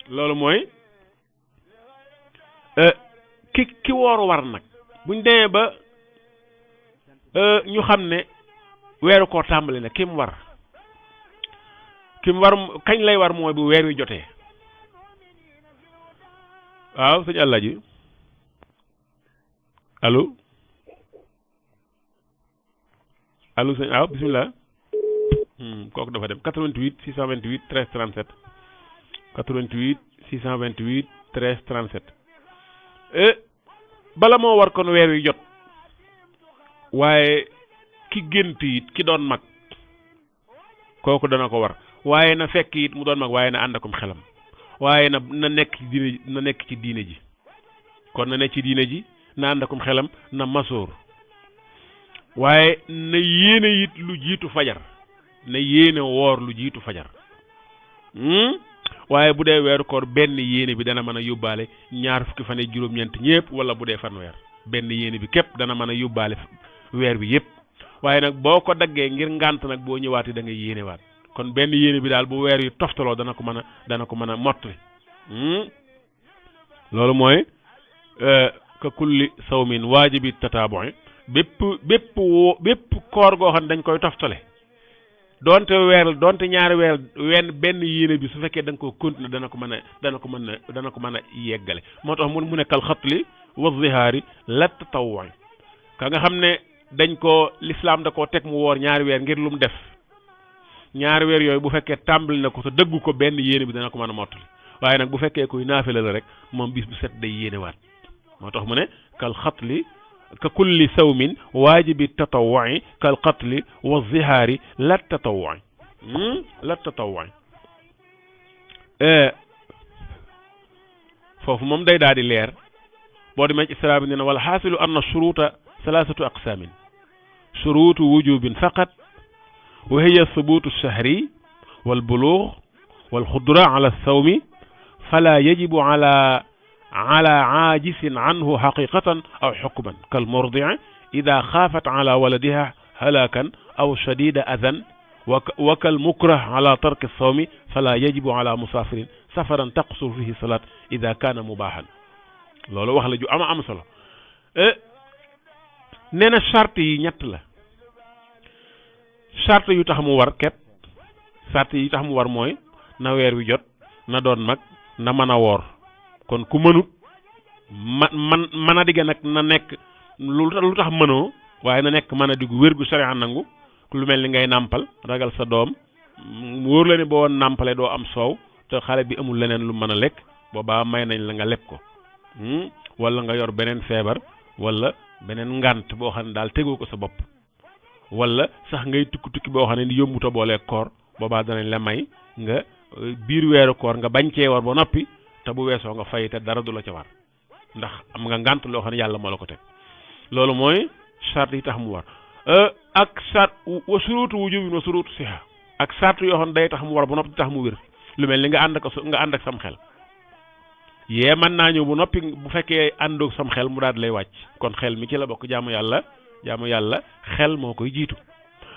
loolu mooy ki woor war nag buñ demee ba ñu xam ne weeru koor tàmbali na kim war kañ lay war mooy bu weer wi jotee waaw sëñ Alaaji allo sëñ waaw bismillah kooku dafa dem 88 628 13 37 88 628 13 37 bala moo war kon weer wi jot waaye ki gént it ki doon mag kooku dana ko war waaye na fekk it mu doon mag waaye na ànd akum xelam waaye na nekk ci diine na nekk ci diine ji kon na nekk ci diine ji na ànd akum xelam na masoor waaye na yéene it lu jiitu fajar na yéene woor lu jiitu fajar waaye bu dee weeru koor benn yéene bi dana mën a yóbbaale ñaar fukki fan ak juróom-ñeent ñépp wala bu dee fanweer benn yéene bi képp dana mën a yóbbaale weer bi yépp waaye nag boo ko daggee ngir ngànt nag boo ñëwaatee da ngay yéenewaat kon benn yéene bi daal bu weer yu toftaloo dana ko mën a mottali loolu mooy ka kulli sawmin waajibi tataabu'i bépp koor goo xam ne dañ koy toftale donte ñaari weer benn yéene bi su fekkee da nga koo continuer dana ko mën a yeggale moo tax mu ne kal xatli wa zihaari la tatawwu'i ka nga xam ne dañ ko l'islam da koo teg mu woor ñaari weer ngir lu mu def ñaari weer yooyu bu fekkee tàmbali na ko te dëggu ko benn yéene bi dana ko mën a mottali waaye nag bu fekkee kuy naafila la rek moom bis bu set day yéenewaat moo tax mu ne kal xatli ka kulli sawmin waajibi tatawwu'i kal qatli wa zihaari la tatawwu'i foofu moom day daal di leer boo demee ci isra bi ne wal xaasilu anna shuruuta salaasatu aqsaamin shuruutu wujubin faqat wa hiya thubuutu shahri wal buluugh wal qudra ala sawmi fala yajibu ala عاجز عنه حقيقة أو حكما كالمرضع إذا خافت على ولدها هلاكا أو شديد أذى وكالمكره على ترك الصوم فلا يجب على مسافر سفرا تقصر فيه صلاة إذا كان مباحا لولو wax la ju am solo neena charte yi ñett la charte yu tax mu war ket charte yi tax mu war mooy na weer wi jot na doon mag na mën a woor kon ku mënut mën a digga nag na nekk lu tax mënoo waaye na nekk mën a diggu wér gu sariya nangu lu mel ni ngay nàmpal ragal sa doom wóor la ne boo nàmpalee doo am soow te xale bi amul leneen lu mën a lekk boobaa may nañ la nga leb ko wala nga yor beneen feebar wala beneen ngànt boo xam ne daal tegoo ko sa bopp wala sax ngay tukki boo xam ne yombuta boolee koor boobaa danañ la may nga biir weeru koor nga bañ cee war ba noppi te bu weesoo nga fay te dara du la ca war ndax am nga ngànt loo xam ne yàlla moo la ko teg loolu mooy charte yi tax mu war ak charte wa suruutu wujubin wa suruutu siha ak charte yoo xam ne day tax mu war ba noppi tax mu wér lu mel ni nga ànd ak sam xel yee mën naa ñëw bu noppi bu fekkee àndoog sam xel mu daal lay wàcc kon xel mi ci la bokk jaamu yàlla xel moo koy jiitu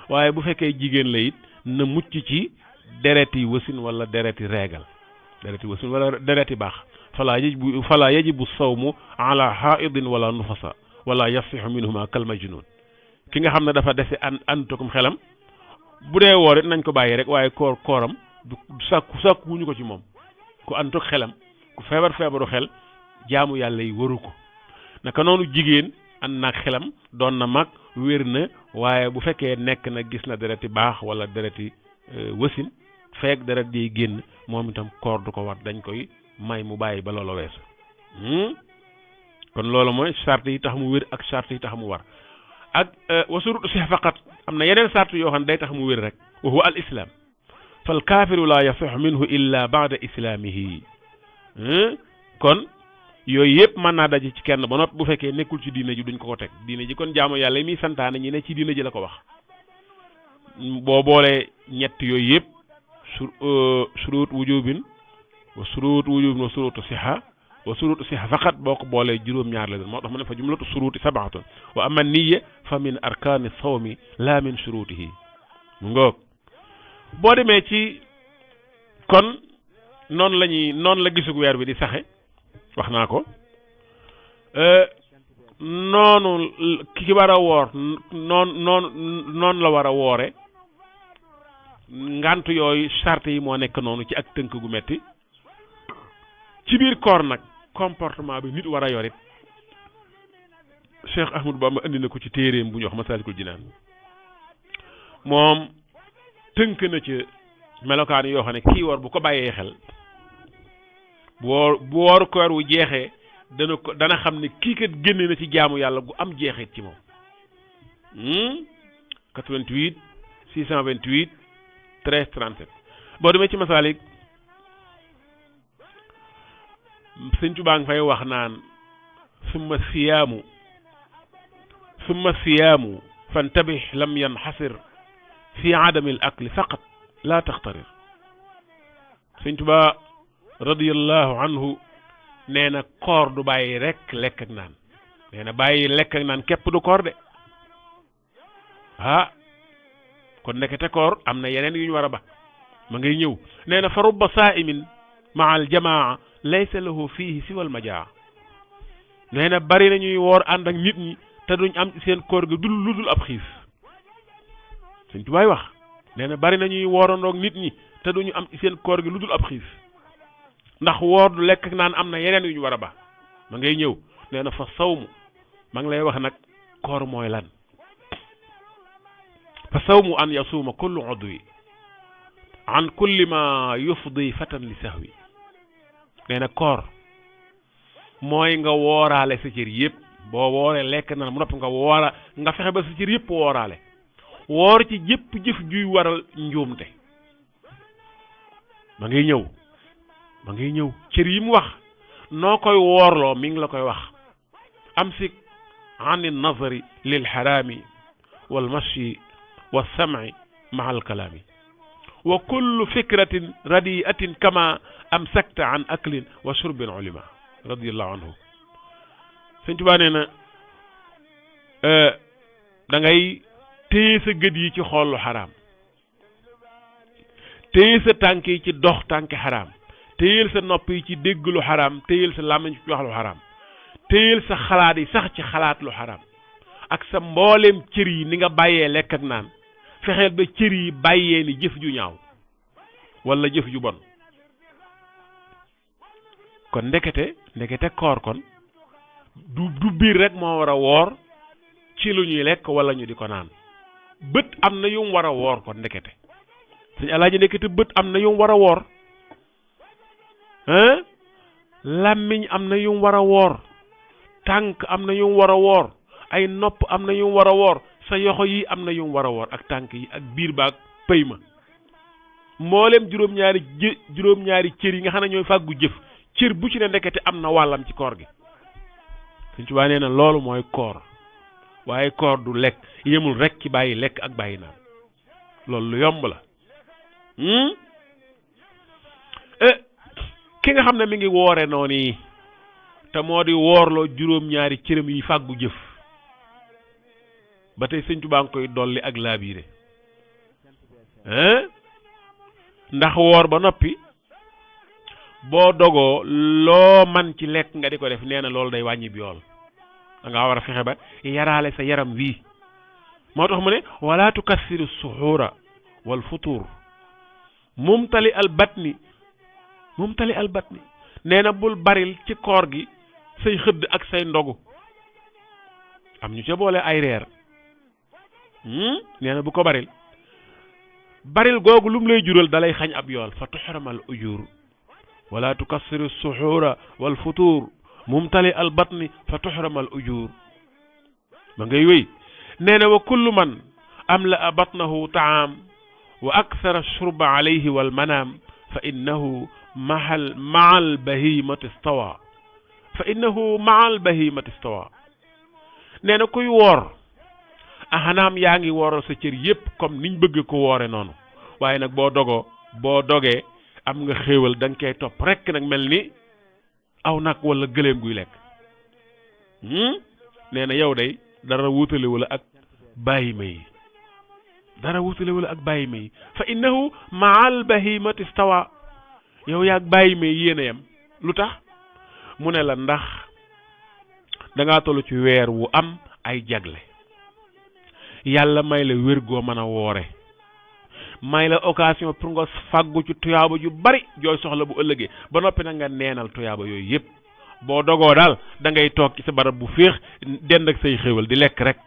waaye bu fekkee jigéen la it na mucc ci dereti wasin wala dereti reegal dereti wasin wala dereti baax fala yajibu sawmu ala haidin wala nufasa wala yasihu minhuma kal majnun ki nga xam ne dafa dese àndutokum xelam bu dee woor it nañ ko bàyyi rek waaye kooram du sàkku wuñu ko ci moom ku àndutok xelam ku feebaru xel jaamu yàlla yi waru ko naka noonu jigéen ànd naag xelam doon na mag wér na waaye bu fekkee nekk na gis na dereti baax wala dereti wasin feek deret di génn moom itam koor du ko war dañ koy may mu bàyyi ba loolu weesu kon loolu mooy charte yi tax mu wér ak charte yi tax mu war ak wasurutu si faqat am na yeneen charte yoo xam ne day tax mu wér rek wa huwa al islam fal kaafiru la yasixu minhu illa baada islaamihi kon yooyu yëpp mën naa daje ci kenn ba noppi bu fekkee nekkul ci diine ji duñ ko teg diine ji kon jaamu yàlla yi muy santaane ñi ne ci diine ji la ko wax boo boolee ñett yooyu yëpp surut wujubin wa surutu siha wa surutu siha faqat boo ko boolee juróom-ñaar la moo tax mu ne fa jumlatu suruti sabaatun wa amma niyya fa min arkaani sawmi la min surutihi mu ngoog boo demee ci kon noonu la gisug weer bi di saxe wax naa ko noonu ki war a woor noonu la war a woore ngant yooyu charte yi moo nekk noonu ci ak tënk gu metti ci biir koor nag comportement bi nit war a yorit Cheikh Ahmadou Bamba indi na ko ci téeréem bu ñu wax Masaalikul Jinaan moom tënk na ci melokaan yoo xam ne kii woor bu ko bàyyee xel bu wooru koor wu jeexee dana xam ne kii kat génne na ci jaamu yàlla gu am jeexit ci moom 88 628 13 37 boo demee ci Masaalik Sëñ Tuubaa ngi fay wax naan summa siyaamu fantabih lam yanxasir fi adami al akli faqat la taxtarir Sëñ Tuubaa radiyallahu anhu nee na koor du bàyyi rek lekk ak naan nee na bàyyi lekk ak naan képp du koor de kon ndekete koor am na yeneen yu ñu war a ba ma ngay ñëw nee na fa rubba saa'imin maa al jamaa laysa lahu fiihi siwal majaa nee na bari na ñuy woor ànd ak nit ñi te duñ am seen koor gi lu dul ab xiif Sëñ Tuubaa wax nee na bari na ñuy woorandoog nit ñi te duñu am seen koor gi lu dul ab xiif ndax woor du lekk naan am na yeneen yu ñu war a ba ma ngay ñëw nee na fa sawmu ma ngi lay wax nag koor mooy lan fa sawmu an yasuuma kullu udwi an kulli ma yufdi fatan li sahwi nee na koor mooy nga wooraale sa cër yëpp boo wooree lekk na mu noppi nga fexe ba sa cër yëpp wooraale woor ci jëpp jëf juy waral njuumte ma ngay ñëw cër yi mu wax noo koy woorloo mi ngi la koy wax amsik an an-nazari lil harami wal mashi wa sam'i ma'a al kalami wa kullu fikratin radiatin kama amsakta an aklin wa shurbin ulima radiyallahu anhu Sëñ Tuubaa nee na da ngay téye sa gët yi ci xool lu xaraam téye sa tànk yi ci dox tànki xaraam téyel sa nopp yi ci dégg lu xaraam téyel sa làmmiñ ci wax lu xaraam téyel sa xalaat yi sax ci xalaat lu xaraam ak sa mbooleem cër yi ni nga bàyyee lekk ak naan fexeel ba cër yi bàyyee ni jëf ju ñaaw wala jëf ju bon kon ndekete koor kon du biir rek moo war a woor ci lu ñuy lekk wala ñu di ko naan bët am na yum war a woor kon ndekete Sëñ Alaaji ndekete bët am na yum war a woor làmmiñ am na yum war a woor tànk am na yum war a woor ay nopp am na yum war a woor sa yoxo yi am na yum war a woor ak tànk yi ak biir baag pëy ma mboolem juróom-ñaari cër yi nga xam ne ñooy fàggu jëf cër bu ci ne ndekete am na wàllam ci koor gi Sëñ Tuubaa nee na loolu mooy koor waaye koor du lekk yemul rek ci bàyyi lekk ak bàyyi naan loolu lu yomb la ki nga xam ne mi ngi woore noonu yi te moo di woorloo juróom-ñaari cëram yi fàggu jëf ba tey Sëñ Tuubaa ngi koy dolli ak laabiire ndax woor ba noppi boo dogoo loo man ci lekk nga di ko def nee na loolu day wàññi bi yool da ngaa war a fexe ba yaraale sa yaram wii moo tax mu ne wala tukassiru suxuura wal futuur mumtali al batni nee na bul baril ci koor gi say xëdd ak say ndogu am ñu ca boole ay reer nee na bu ko baril googu lu mu lay jural dalay xañ ab yool fa tuxramal ujur wala tukassiru suxuura wal futuur mumtali al batni fa tuxramal ujur ma ngay wéy nee na wa kullu man amla batnahu taam wa akthara shurba alayhi wal manaam fa innahu maal bahimati stawa nee na kuy woor xanaam yaa ngi wooral sa cër yépp comme niñ bëgg ko woore noonu waaye nag boo dogee am nga xéewal da nga koy topp rekk nag mel ni aw nag wala gëléem guy lekk nee na yow day dara wutale wala ak bàyyi ma yi fa innahu maal bahimati stawa yow yaag bàyyi ma yéen a yem lu tax mu ne la ndax da ngaa toll ci weer wu am ay jagle yàlla may la wér goo mën a woore may la occasion pour nga fàggu ci tuyaaba ju bari jooy soxla bu ëllëgee ba noppi nag nga neenal tuyaaba yooyu yëpp boo dogoo daal da ngay toog ci sa barab bu féex dend ak say xéwal di lekk rek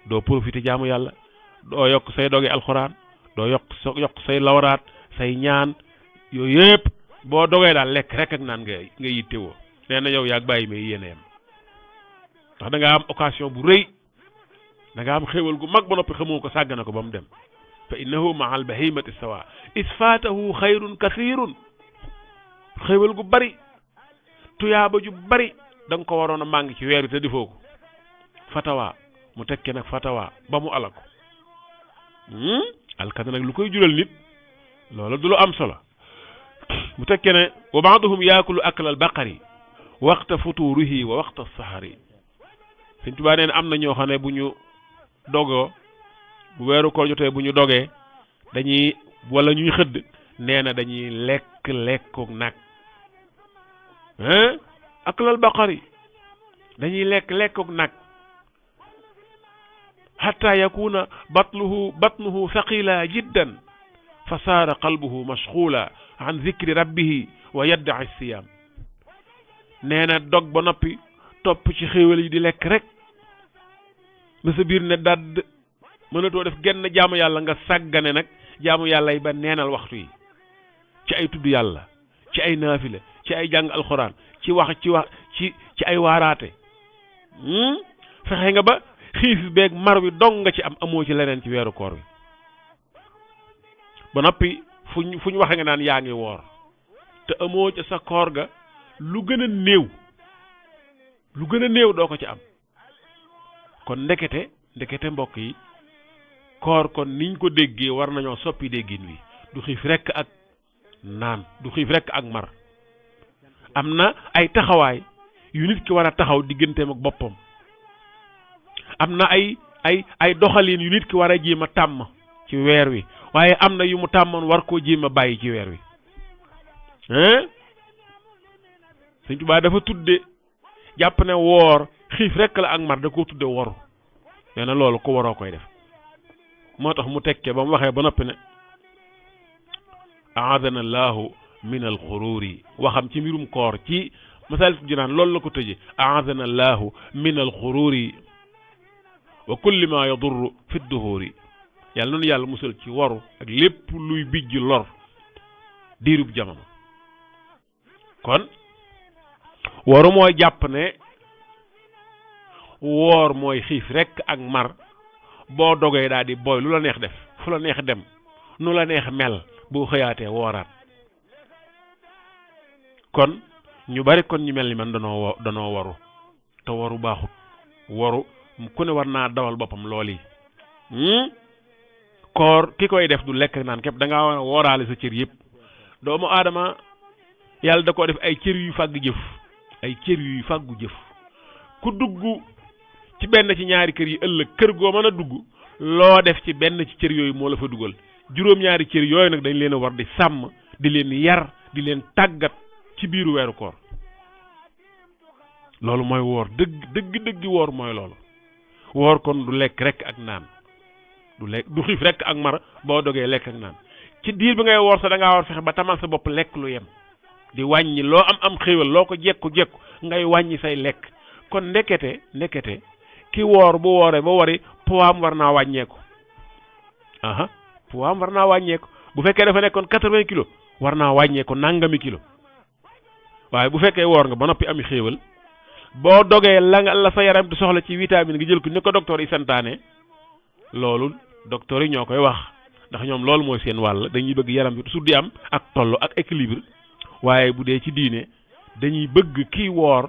doo profité jaamu yàlla doo yokk say doge alxuraan doo yokk say lawraat say ñaan yooyu yëpp boo dogee daal lekk rek ak naan nga yittewoo nee na yow yaag bàyyi may yéen a yem ndax da nga am occasion bu rëy da nga am xéwal gu mag ba noppi xamoo ko sàgg na ko ba mu dem fa innahu maa al bahimati sawa isfaatahu xayrun kathirun xéwal gu bari tuyaaba ju bari da nga ko waroon a màng ci weer wi te defoo ko fatawa mu tekke nag fatawa ba mu alako alkana nag lu koy jural nit loolu du lu am solo mu tekke ne wa baaduhum yaakulu akla al baqari waqta futurihi wa waqta sahari Sëñ Tuubaa nee na am na ñoo xam ne bu ñu dogoo bu weeru koor jotee bu ñu dogee dañuy wala ñuy xëdd nee na dañuy lekkook nag aklal baqari dañuy lekkook nag hatta yakuna batnuhu thaqila jiddan fa saara qalbuhu mashghula an dhikri rabbihi wa yadda'i siyam nee na dog ba noppi topp ci xéewal yi di lekk rek ba sa biir ne dadd mënatoo def genn jaamu yàlla nga sàggane nag jaamu yàlla yi ba neenal waxtu yi ci ay tudd yàlla ci ay naafila ci ay jàng alxuraan ci ay waaraate fexe nga ba xiif beeg mar wi dong nga ci amoo ci leneen ci weeru koor wi ba noppi fu ñu waxe nga naan yaa ngi woor te amoo ca sa koor ga lu gën a néew doo ko ci am kon ndekete mbokk yi koor kon niñ ko déggee war nañoo soppi déggin wi du xiif rekk ak naan du xiif rekk ak mar am na ay taxawaay yu nit ki war a taxaw digganteem ak boppam am na ay doxalin yu nit ki war a jéem a tàmm ci weer wi waaye am na yu mu tàmmoon war koo jéem a bàyyi ci weer wi Sëñ Tuubaa dafa tudde jàpp ne woor xiif rekk la ak mar da koo tudde woru nee na loolu ko waroo koy def moo tax mu tekkee ba mu waxee ba noppi ne aadana allahu min alxururi waxam ci mbirum koor ci Masaalikul Jinaan loolu la ko tëje aadana allahu min alxururi wa kulli ma yadurru fi duhuri yàlla noonu yàlla musal ci waru ak lépp luy bijj lor diirub jamono kon waru mooy jàpp ne woor mooy xiif rekk ak mar boo dogee daal di booy lu la neex def fu la neex dem nu la neex mel boo xëyaatee wooraat kon ñu bari kon ñu mel ni man danoo waru te waru baaxut waru ku ne war naa dawal boppam lool yi koor ki koy def du lekk naan képp da ngaa war a wooraale sa cër yëpp doomu aadama yàlla da koo def ay cër yu fàggu jëf ku dugg ci benn ci ñaari kër yi ëllëg kër goo mën a dugg loo def ci benn ci cër yooyu moo la fa dugal juróom-ñaari cër yooyu nag dañ leen a war di sàmm di leen yar di leen tàggat ci biiru weeru koor loolu mooy woor dëgg woor mooy loolu woor kon du lekk rekk ak naan du xiif rekk ak mar boo dogee lekk ak naan ci diir bi ngay woor sa da ngaa war fexe ba tamal sa bopp lekk lu yem di wàññi loo am xéewal loo ko jekku ngay wàññi say lekk kon ndekete ki woor bu wooree ba wari poids war naa wàññeeku poids war naa wàññeeku bu fekkee dafa nekkoon 80 kilos war naa wàññeeku nangami kilo waaye bu fekkee woor nga ba noppi ami xéewal boo dogee la sa yaram di soxla ci vitamine nga jël ko ni ko docteur yi santaane loolu docteur yi ñoo koy wax ndax ñoom loolu mooy seen wàll dañuy bëgg yaram bi toujours di am ak tollu ak équilibre waaye bu dee ci diine dañuy bëgg kii woor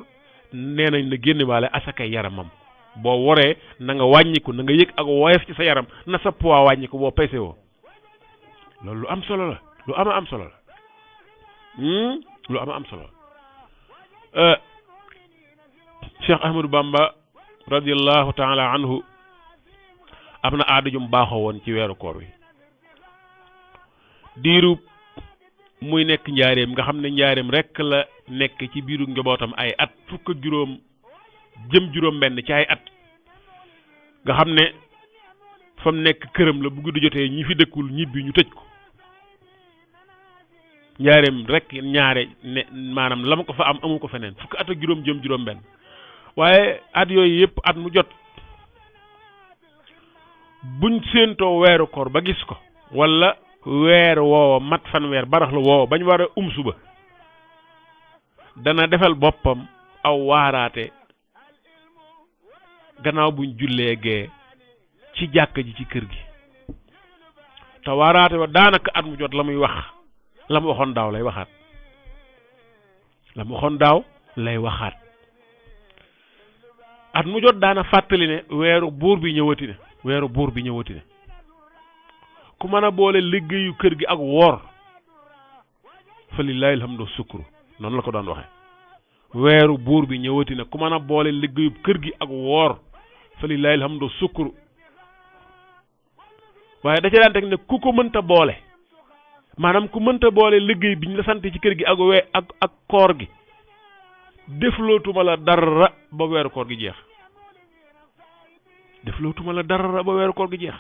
nee nañ na génn waale asakay yaramam boo woree na nga wàññiku na nga yëg ak woyof ci sa yaram na sa poids wàññiku boo pese woo loolu lu am solo la lu am solo la Cheikh Ahmadou Bamba radiyallahu taala anhu am na aada jum baaxoo woon ci weeru koor wi diiru muy nekk njaareem nga xam ne njaareem rekk la nekk ci biiru njabootam ay at fukk ak juróom jëm juróom benn ci ay at nga xam ne fa mu nekk këram la bu guddi jotee ñi fi dëkkul ñibbi ñu tëj ko njaareem rekk ñaare ne maanaam la ma ko fa am amu ko feneen fukk at ak juróom jëm juróom benn waaye at yooyu yëpp at mu jot buñ séentoo weeru koor ba gis ko walla weer woowa mat fanweer barax la woowa bañ war a suba dana defal boppam aw waaraate gannaaw buñ jullee gee ci jàkka ji ci kër gi te waaraate ba daanaka at mu jot la muy wax la mu waxoon daaw lay waxaat at mu jot daana fàttali ne weeru buur bi ñëwati ne ku mën a boole liggéeyu kër gi ak woor fa lillahi alhamdu sukru noonu la ko daan waxe weeru buur bi ñëwati na ku mën a boole liggéeyu kër gi ak woor fa lillahi alhamdu sukru waaye da ca daan teg ne ku ko mënta boole maanaam ku mënta boole liggéey bi ñu la sant ci kër gi ak koor gi deflootuma la dara ba weeru koor gi jeex deflootuma la dara ba weeru koor gi jeex